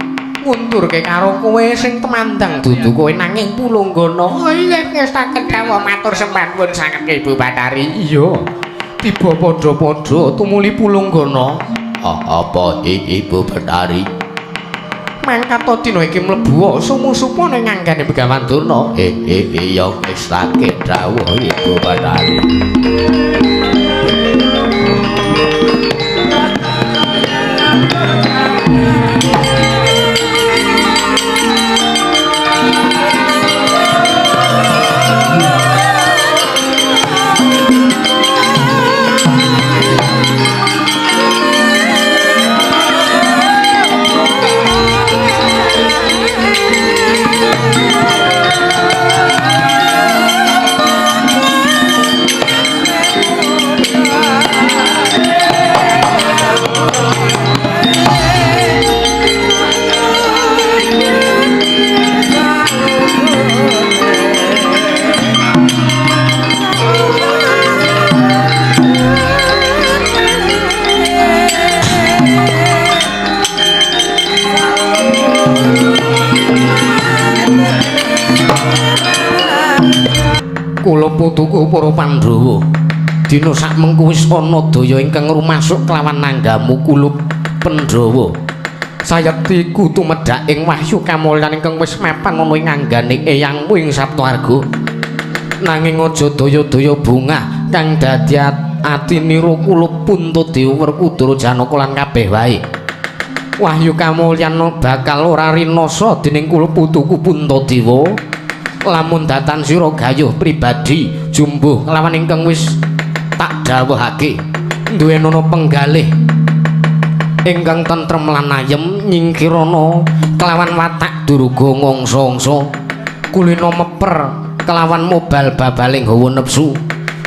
Speaker 1: ngundurke karo kowe sing temandang dudu kowe nanging Pulunggana.
Speaker 3: Oh iya ngestaken dawuh matur sembah nuwun sanget Ibu Bathari.
Speaker 1: Iya. Tiba padha-padha tumuli Pulunggana.
Speaker 2: Apa Ibu Bathari?
Speaker 1: Mangkat dina iki mlebu sumusupa ning anggane Begawan Durna.
Speaker 2: Iya ngestake dawuh Ibu Bathari.
Speaker 1: Kula putuku para Pandhawa. Dina sakmengku wis ana daya ingkang rumasuk kelawan nanggamu kulup Pandhawa. Sayekti ku tumedhak ing wahyu kamulyan ingkang wis mapan ana ing anggane eyangmu ing Saptaarga. Nanging aja daya-daya bungah kang dadi atinira kulup Puntadewa Werkudara Janaka lan kabeh wae. Wahyu kamulyan bakal ora rinasa dening kulup putuku Puntadewa. Lamun datan sira gayuh pribadi jumbuh lawan ingkang wis tak dawuhake, duwenono penggalih ingkang tentrem lan ayem nyingkirana kelawan watak durga ngangsa-angsa, kulina meper kelawan mobal babaling hawa nepsu.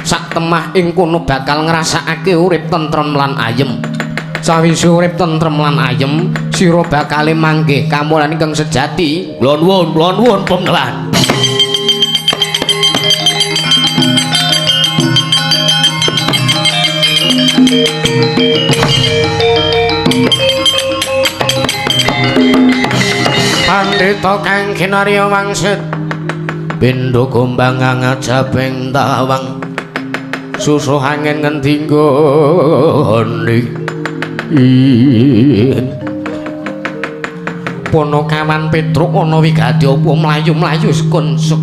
Speaker 1: Sak temah ing kono bakal ngrasakake urip tentrem lan ayem. Sawise urip tentrem lan ayem, sira bakale manggih kamulyan ingkang sejati.
Speaker 2: Kula nuwun, kula nuwun Panembahan.
Speaker 1: Pandhita kang kinarya wangsit
Speaker 2: pindha gombang ngajabing tawang
Speaker 1: susuh angin ngendi nggone. Ponokawan Petruk ana wigati apa mlayu-mlayu sekonsuk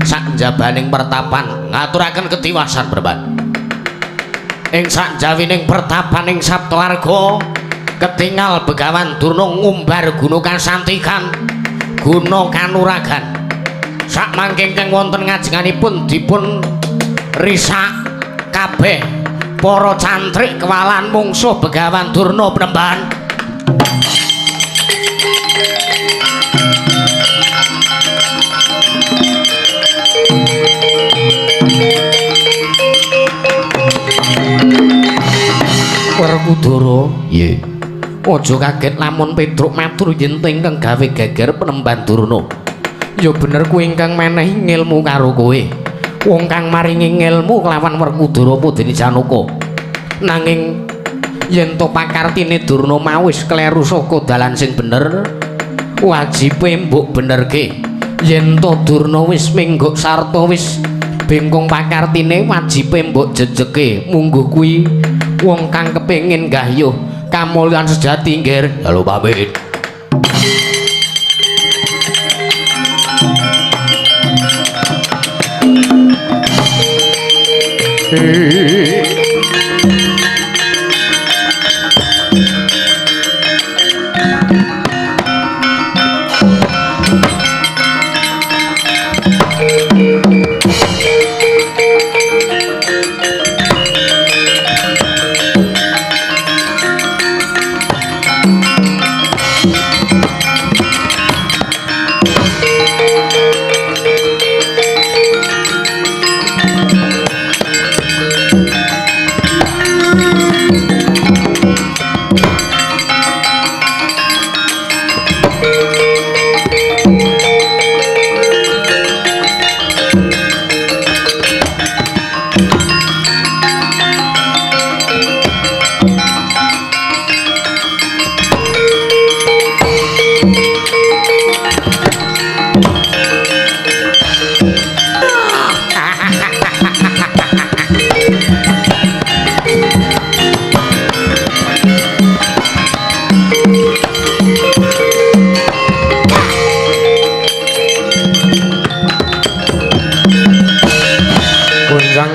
Speaker 2: sak njabaning pertapan ngaturaken ketiwasan Perban. Ing sak njawining pertapan ing Saptaarga ketingal Begawan Durna ngumbar guna kasantikan, guna kanuragan. Sak mangke ingkang wonten ngajenganipun dipun risak kabeh para cantrik kewalan mungsuh Begawan Durna Panembahan.
Speaker 1: Werkudara, nggih. Aja kaget lamun Petruk matur yen ingkang gawe geger Panembahan Durna. Ya bener kuwi ingkang menehi ngilmu karo kowe. Wong kang maringi ngilmu kelawan Werkudara apa dene Janaka. Nanging yen to pakartine Durna mau wis kleru saka dalan sing bener, wajibe mbok benerke. Yen to Durna wis mingguk sarta wis bengkong pakartine, wajibe mbok jejeke. Mungguh kuwi wong kang kepengin gayuh kamulyan sejati, nggir.
Speaker 2: Halo pamit.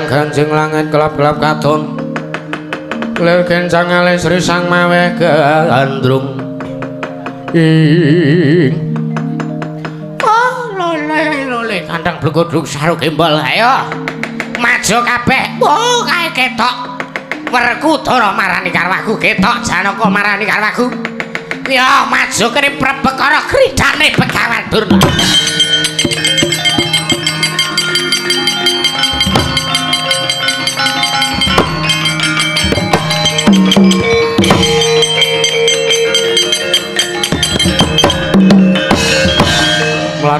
Speaker 1: Ganjing langit kelap-kelap katon, lir kencang alis risang maweh gandrung. Ing
Speaker 3: oh lole lole kandang blegodhog saru gembol. Ayo maju kabeh. Oh kae ketok Werkudara marani karo aku, ketok Janaka marani karo aku. Ya maju kene prebekara kridane Begawan Durna.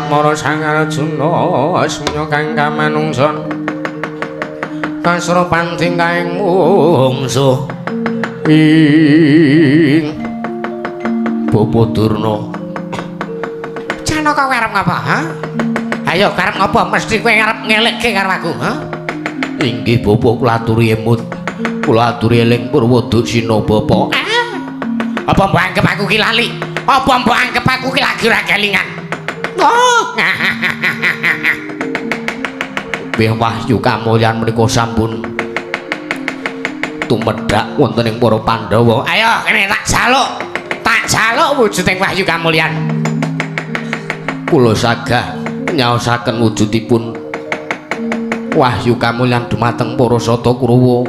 Speaker 1: Mara Sang Arjuna asmya kang kamanungsan kasra panting kaing mungsuh ing
Speaker 2: Bapa Durna.
Speaker 3: Janaka kowe arep ngapa, ha? Ayo arep ngapa? Mesti kowe arep ngelekke karo aku, ha?
Speaker 2: Inggih Bapak kula aturi emut. Kula aturi eling Purwoduksina Bapak.
Speaker 3: Apa mbok anggap aku ki lali? Apa mbok anggap aku ki lagi ora kelingan? Oh.
Speaker 2: Bih wahyu kamulyan menika sampun tumedhak wonten ing para Pandhawa.
Speaker 3: Ayo kene tak jaluk. Tak jaluk wujuding wahyu kamulyan.
Speaker 2: Kula sagah nyaosaken wujudipun wahyu kamulyan dumateng para Sata Kurawa.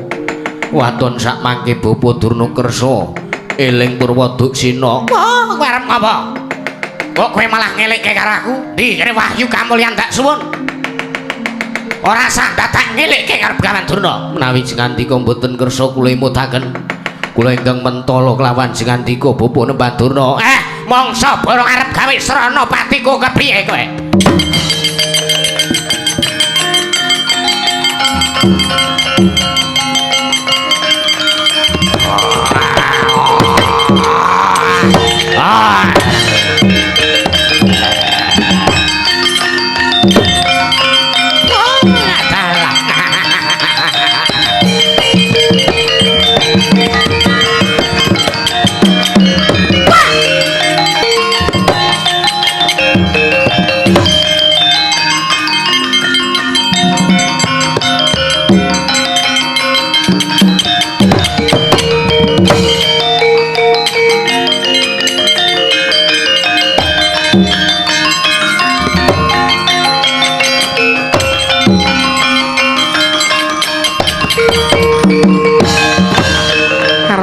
Speaker 2: Waton sak mangke Bapa Durna kersa eling Purwoduksina.
Speaker 3: Wah, kowe arep ngopo? Kok kowe malah ngelikke karo aku? Ndi kene wahyu kamulyan tak suwun. Ora sah dadak ngelikke karo Begawan Durna.
Speaker 2: Menawi jengandika mboten kersa kula emutaken. Kula ingkang mentala kelawan jengandika Bapa Nemban Durna.
Speaker 3: Mongso borong arep gawe srana patiku kepriye kowe?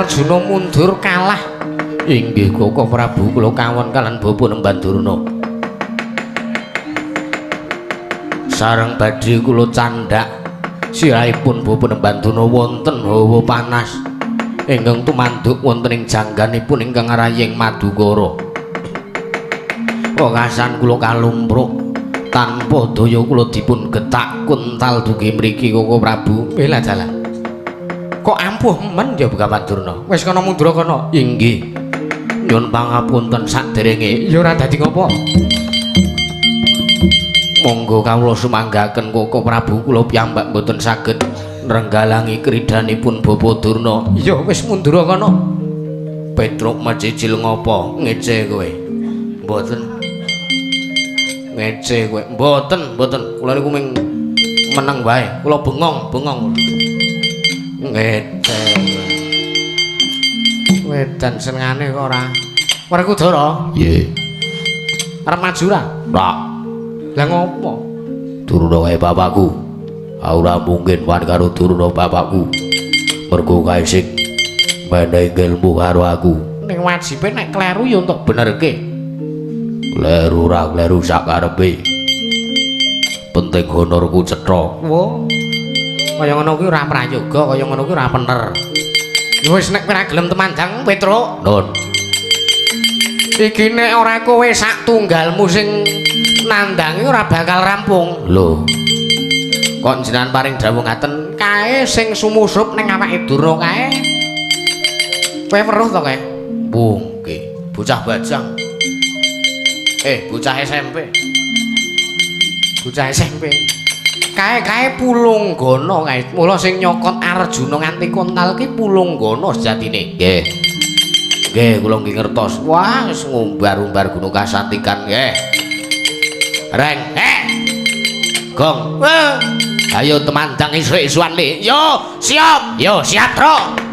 Speaker 1: Arjuna mundur kalah.
Speaker 2: Inggih Koko Prabu, kula kawon kalian Bapak Nemban Durna. Sareng badhe kula candhak sirahipun Bapak Nemban Durna wonten hawa panas ingkang tumanduk wonten ing jangganipun ingkang araying Madukara. Wekasan kula kalumpruk tanpa daya kula dipun getak kuntal dugi mriki Koko Prabu.
Speaker 1: Bela dalah. Kok ampuh men ya Begawan Durna. Wis kono mundur kono.
Speaker 2: Inggih. Nyuwun pangapunten saderenge.
Speaker 1: Ya ora dadi ngopo.
Speaker 2: Monggo kawula sumanggaken Koko Prabu, kula piyambak mboten saged nrenggalangi kridanipun Bapa Durna.
Speaker 1: Ya wis mundur kono.
Speaker 2: Petruk mecicil ngopo? Ngece kowe. Mboten. Ngece kowe. Mboten, mboten. Kula niku ming meneng wae. Kula bengong, bengong. Ngece.
Speaker 1: Wedan senengane kok ora. Werkudara.
Speaker 2: Nggih.
Speaker 1: Arep maju ra?
Speaker 2: Ora.
Speaker 1: Lah ngopo?
Speaker 2: Durna wae bapakku. Ora mungkin wan karo durna bapakku. Mergo kae sing menehi ilmu karo aku.
Speaker 1: Ning wajibe nek kleru ya untuk benerke.
Speaker 2: Kleru ora kleru sak karepe. Penting honorku cetha.
Speaker 1: Wo. Kaya ngono kuwi ora prayoga, kaya ngono kuwi ora bener. Ya wis nek ora gelem temandang Petruk.
Speaker 2: Nun.
Speaker 1: Iki nek ora kowe sak tunggalmu sing nandangi ora bakal rampung.
Speaker 2: Lho. Kok jenengan paring dawuh ngaten?
Speaker 1: Kae sing sumusup ning awake Durna kae. Kowe weruh to kae?
Speaker 2: Mungkin bocah bajang. Bocah SMP.
Speaker 1: Bocah SMP. Kae-kae Pulunggana kae. Mula sing nyokot Arjuna nganti kontal ki Pulunggana sejatine.
Speaker 2: Nggih. Nggih, kula nggih ngertos. Wah, wis ngumbar-umbar gunung kasantikan nggih. Reng, Gong. Ayo temandang isuk-isukan le. Yo, siap. Yo, siap, Tru.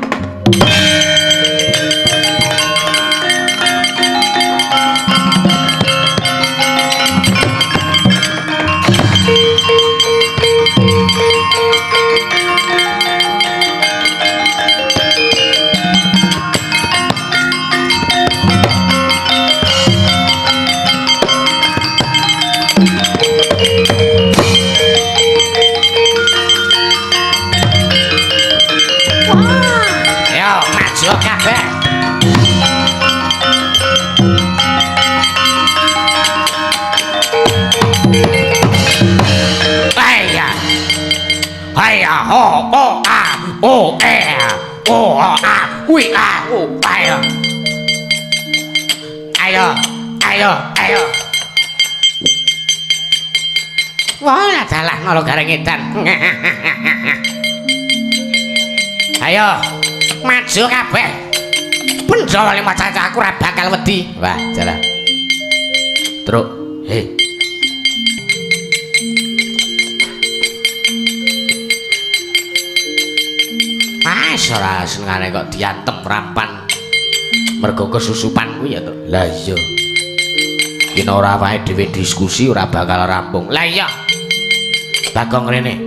Speaker 3: Ho o a o e o a ui a u ayo ayo ayo ayo. Wah, dalah Nala Gareng edan. Ayo, maju kabeh. Pendawa lima cacah aku ora bakal wedi.
Speaker 2: Wah, jalan. Truk, he.
Speaker 3: Ah, ora senengane kok diantem rampan.
Speaker 2: Mergo kesusupan kuwi ya, Truk. Lah iya. Yen ora wae dhewe diskusi ora bakal rampung.
Speaker 3: Lah iya.
Speaker 2: Bagong rene.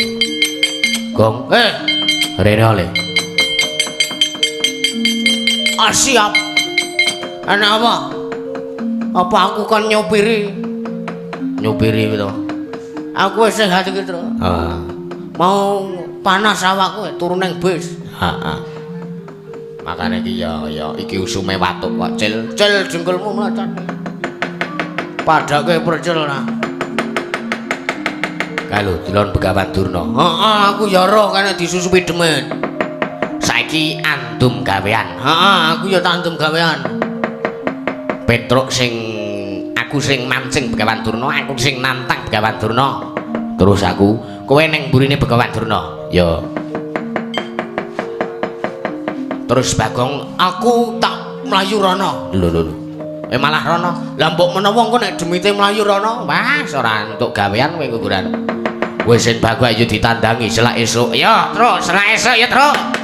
Speaker 2: Gong, rene oleh.
Speaker 1: Ah, siap. Ana apa? Apa aku kon nyopiri?
Speaker 2: Nyopiri to.
Speaker 1: Aku wis sehat iki, Truk.
Speaker 2: Heeh.
Speaker 1: Mau panas awakku turu ning bis.
Speaker 2: Heeh. Makane iki ya ya iki usume watuk kok, Cil.
Speaker 1: Cil jengkelmu mlocot. Padake percil ora.
Speaker 2: Kae lho delon Begawan Durna.
Speaker 1: Heeh, aku ya roh kene disusupi demit.
Speaker 3: Saiki andum gawean.
Speaker 1: Heeh, aku ya tandum gawean.
Speaker 3: Petruk sing aku sing mancing Begawan Durna, aku sing nantang Begawan Durna.
Speaker 2: Terus aku
Speaker 3: kowe ning mburine Begawan Durna.
Speaker 2: Ya.
Speaker 3: Terus Bagong,
Speaker 1: aku tak mlayu rono.
Speaker 2: Lho lho lho.
Speaker 3: Malah rono.
Speaker 1: Lah mbok menawa engko nek demite mlayu rono,
Speaker 3: wah ora entuk gawean kowe guguran.
Speaker 2: Wis sing Bagong ayo ditandangi selak esuk.
Speaker 3: Ya, Truk, selak esuk ya, Truk.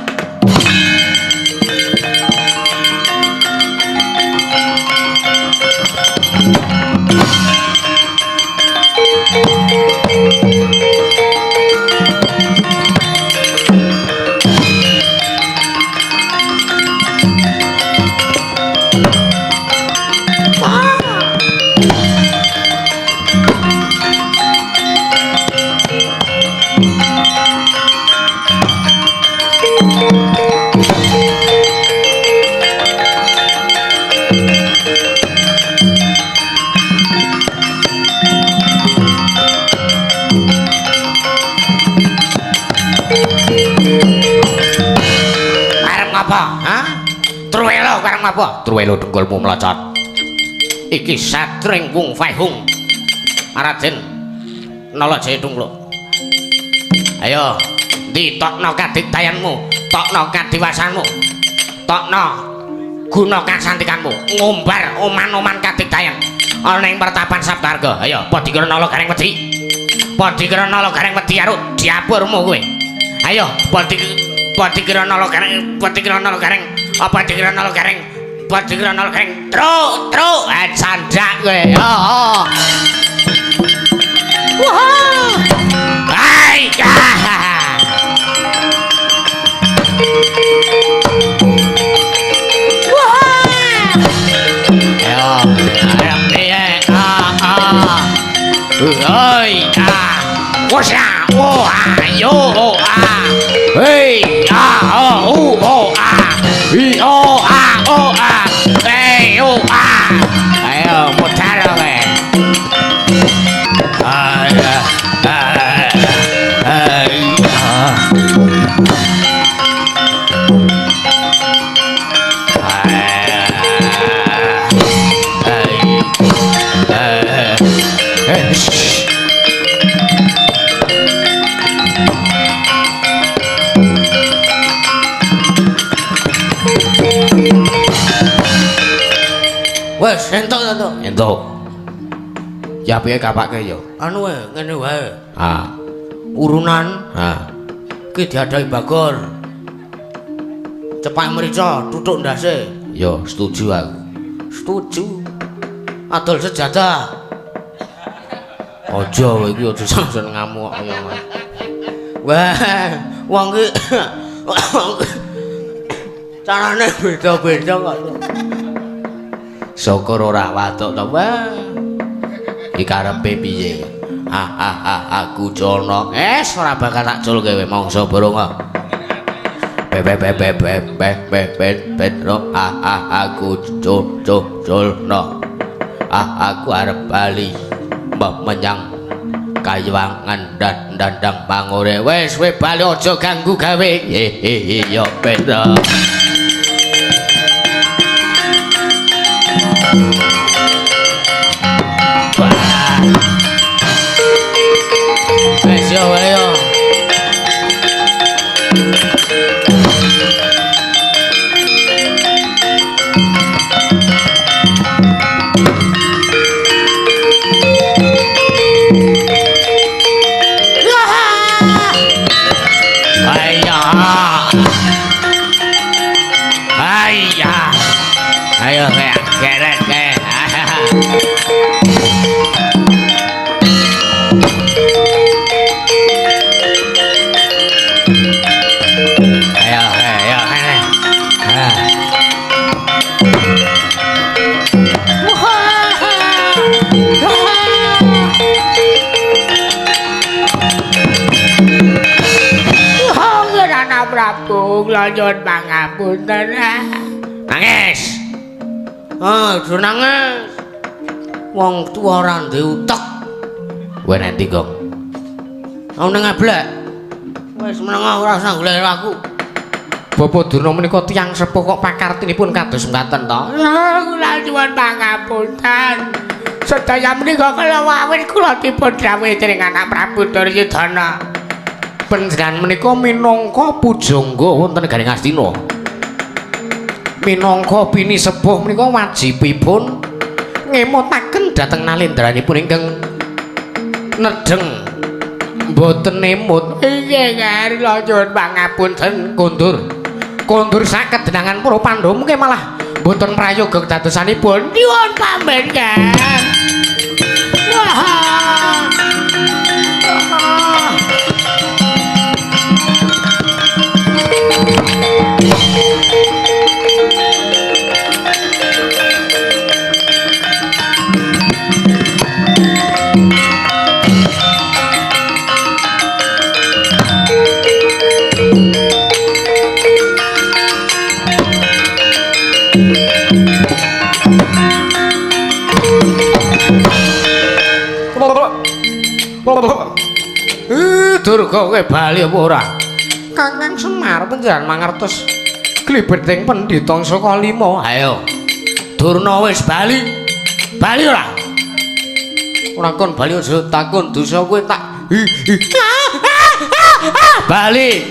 Speaker 3: Apa?
Speaker 2: Truwelo dengkulmu mlocot.
Speaker 3: Iki satring Wung Fai Hung. Raden Nala Jaya Tungkluk. Ayo, ditokno kadigdayanmu, tokno kadiwasanmu. Tokno guna kasantikanmu, ngumbar oman-oman kadigdayan ana ing pertapan Saptarga. Ayo, padha dikira Nala Gareng wedi. Padha dikira Nala Gareng wedi karo diapurmu kowe. Ayo, padha dikira Nala Gareng, padha dikira Nala Gareng, apa dikira Nala Gareng? Padha Nala Gareng. Truk, truk, candak kowe. Oh. Wah. Hai. Wah. Ayo, ayo piye? Ah, ah. Oi, ah. Wos ya, oh, ayo, oh, ah. Hei, ah, oh, oh, ah. I, o, a, o, a. Hei, o, a. Ayo, mutar kowe.
Speaker 2: Ayo.
Speaker 1: Wes entuk to, Tuk.
Speaker 2: Entuk. Ya piye kapake ya?
Speaker 1: Anu wae, ngene wae.
Speaker 2: Ah.
Speaker 1: Urunan.
Speaker 2: Ah.
Speaker 1: Iki diadahi Bagor. Cepak mrica, tutuk ndase.
Speaker 2: Ya, setuju aku.
Speaker 1: Setuju. Adol sejadah.
Speaker 2: Aja kowe iki aja sampeyan ngamuk kaya ngono.
Speaker 1: Wah, wong iki carane beda-beda kok.
Speaker 2: Syukur ora watuk to. Wah. Iki karepe piye? Ah ah ah aku culno.
Speaker 3: Ora bakal tak culke kowe mangsa borong.
Speaker 2: Be be be be be be be be Petro ah ah aku cul cul culno. Ah aku arep bali menyang Kayuwangan dan dandang pangore.
Speaker 3: Wis kowe bali aja ganggu gawe.
Speaker 2: Hehehe ya Petro.
Speaker 3: Prabu, kula nyuwun pangapunten.
Speaker 1: Nangis. Oh, aja nangis. Wong tuwa ora duwe utek.
Speaker 2: Kowe nanti, Gong.
Speaker 1: Aku nang ablek. Wis meneng ora usah golek aku. Bapak Durna menika tiyang sepuh kok pakartinipun kados mekaten to?
Speaker 3: Kula nyuwun pangapunten. Sedaya menika kala wawin kula dipun dawuhi dening anak Prabu Duryudana.
Speaker 1: Panjenengan menika minangka pujangga wonten negari Ngastina. Minangka pini sepuh menika wajibipun ngemutaken dhateng nalendranipun ingkang nedheng mboten emut.
Speaker 3: Inggih, kula nyuwun pangapunten.
Speaker 1: Kondur. Kondur saged denangan para Pandhawa mungkin malah mboten prayoga kedadosanipun.
Speaker 3: Nyuwun pamit, Kang. Wah.
Speaker 1: Durga kowe bali apa ora? Kakang Semar panjenengan mangertos klibeting pendhita saka lima. Ayo. Durna wis bali. Bali ora? Ora kon bali aja takon dosa kowe tak. Bali.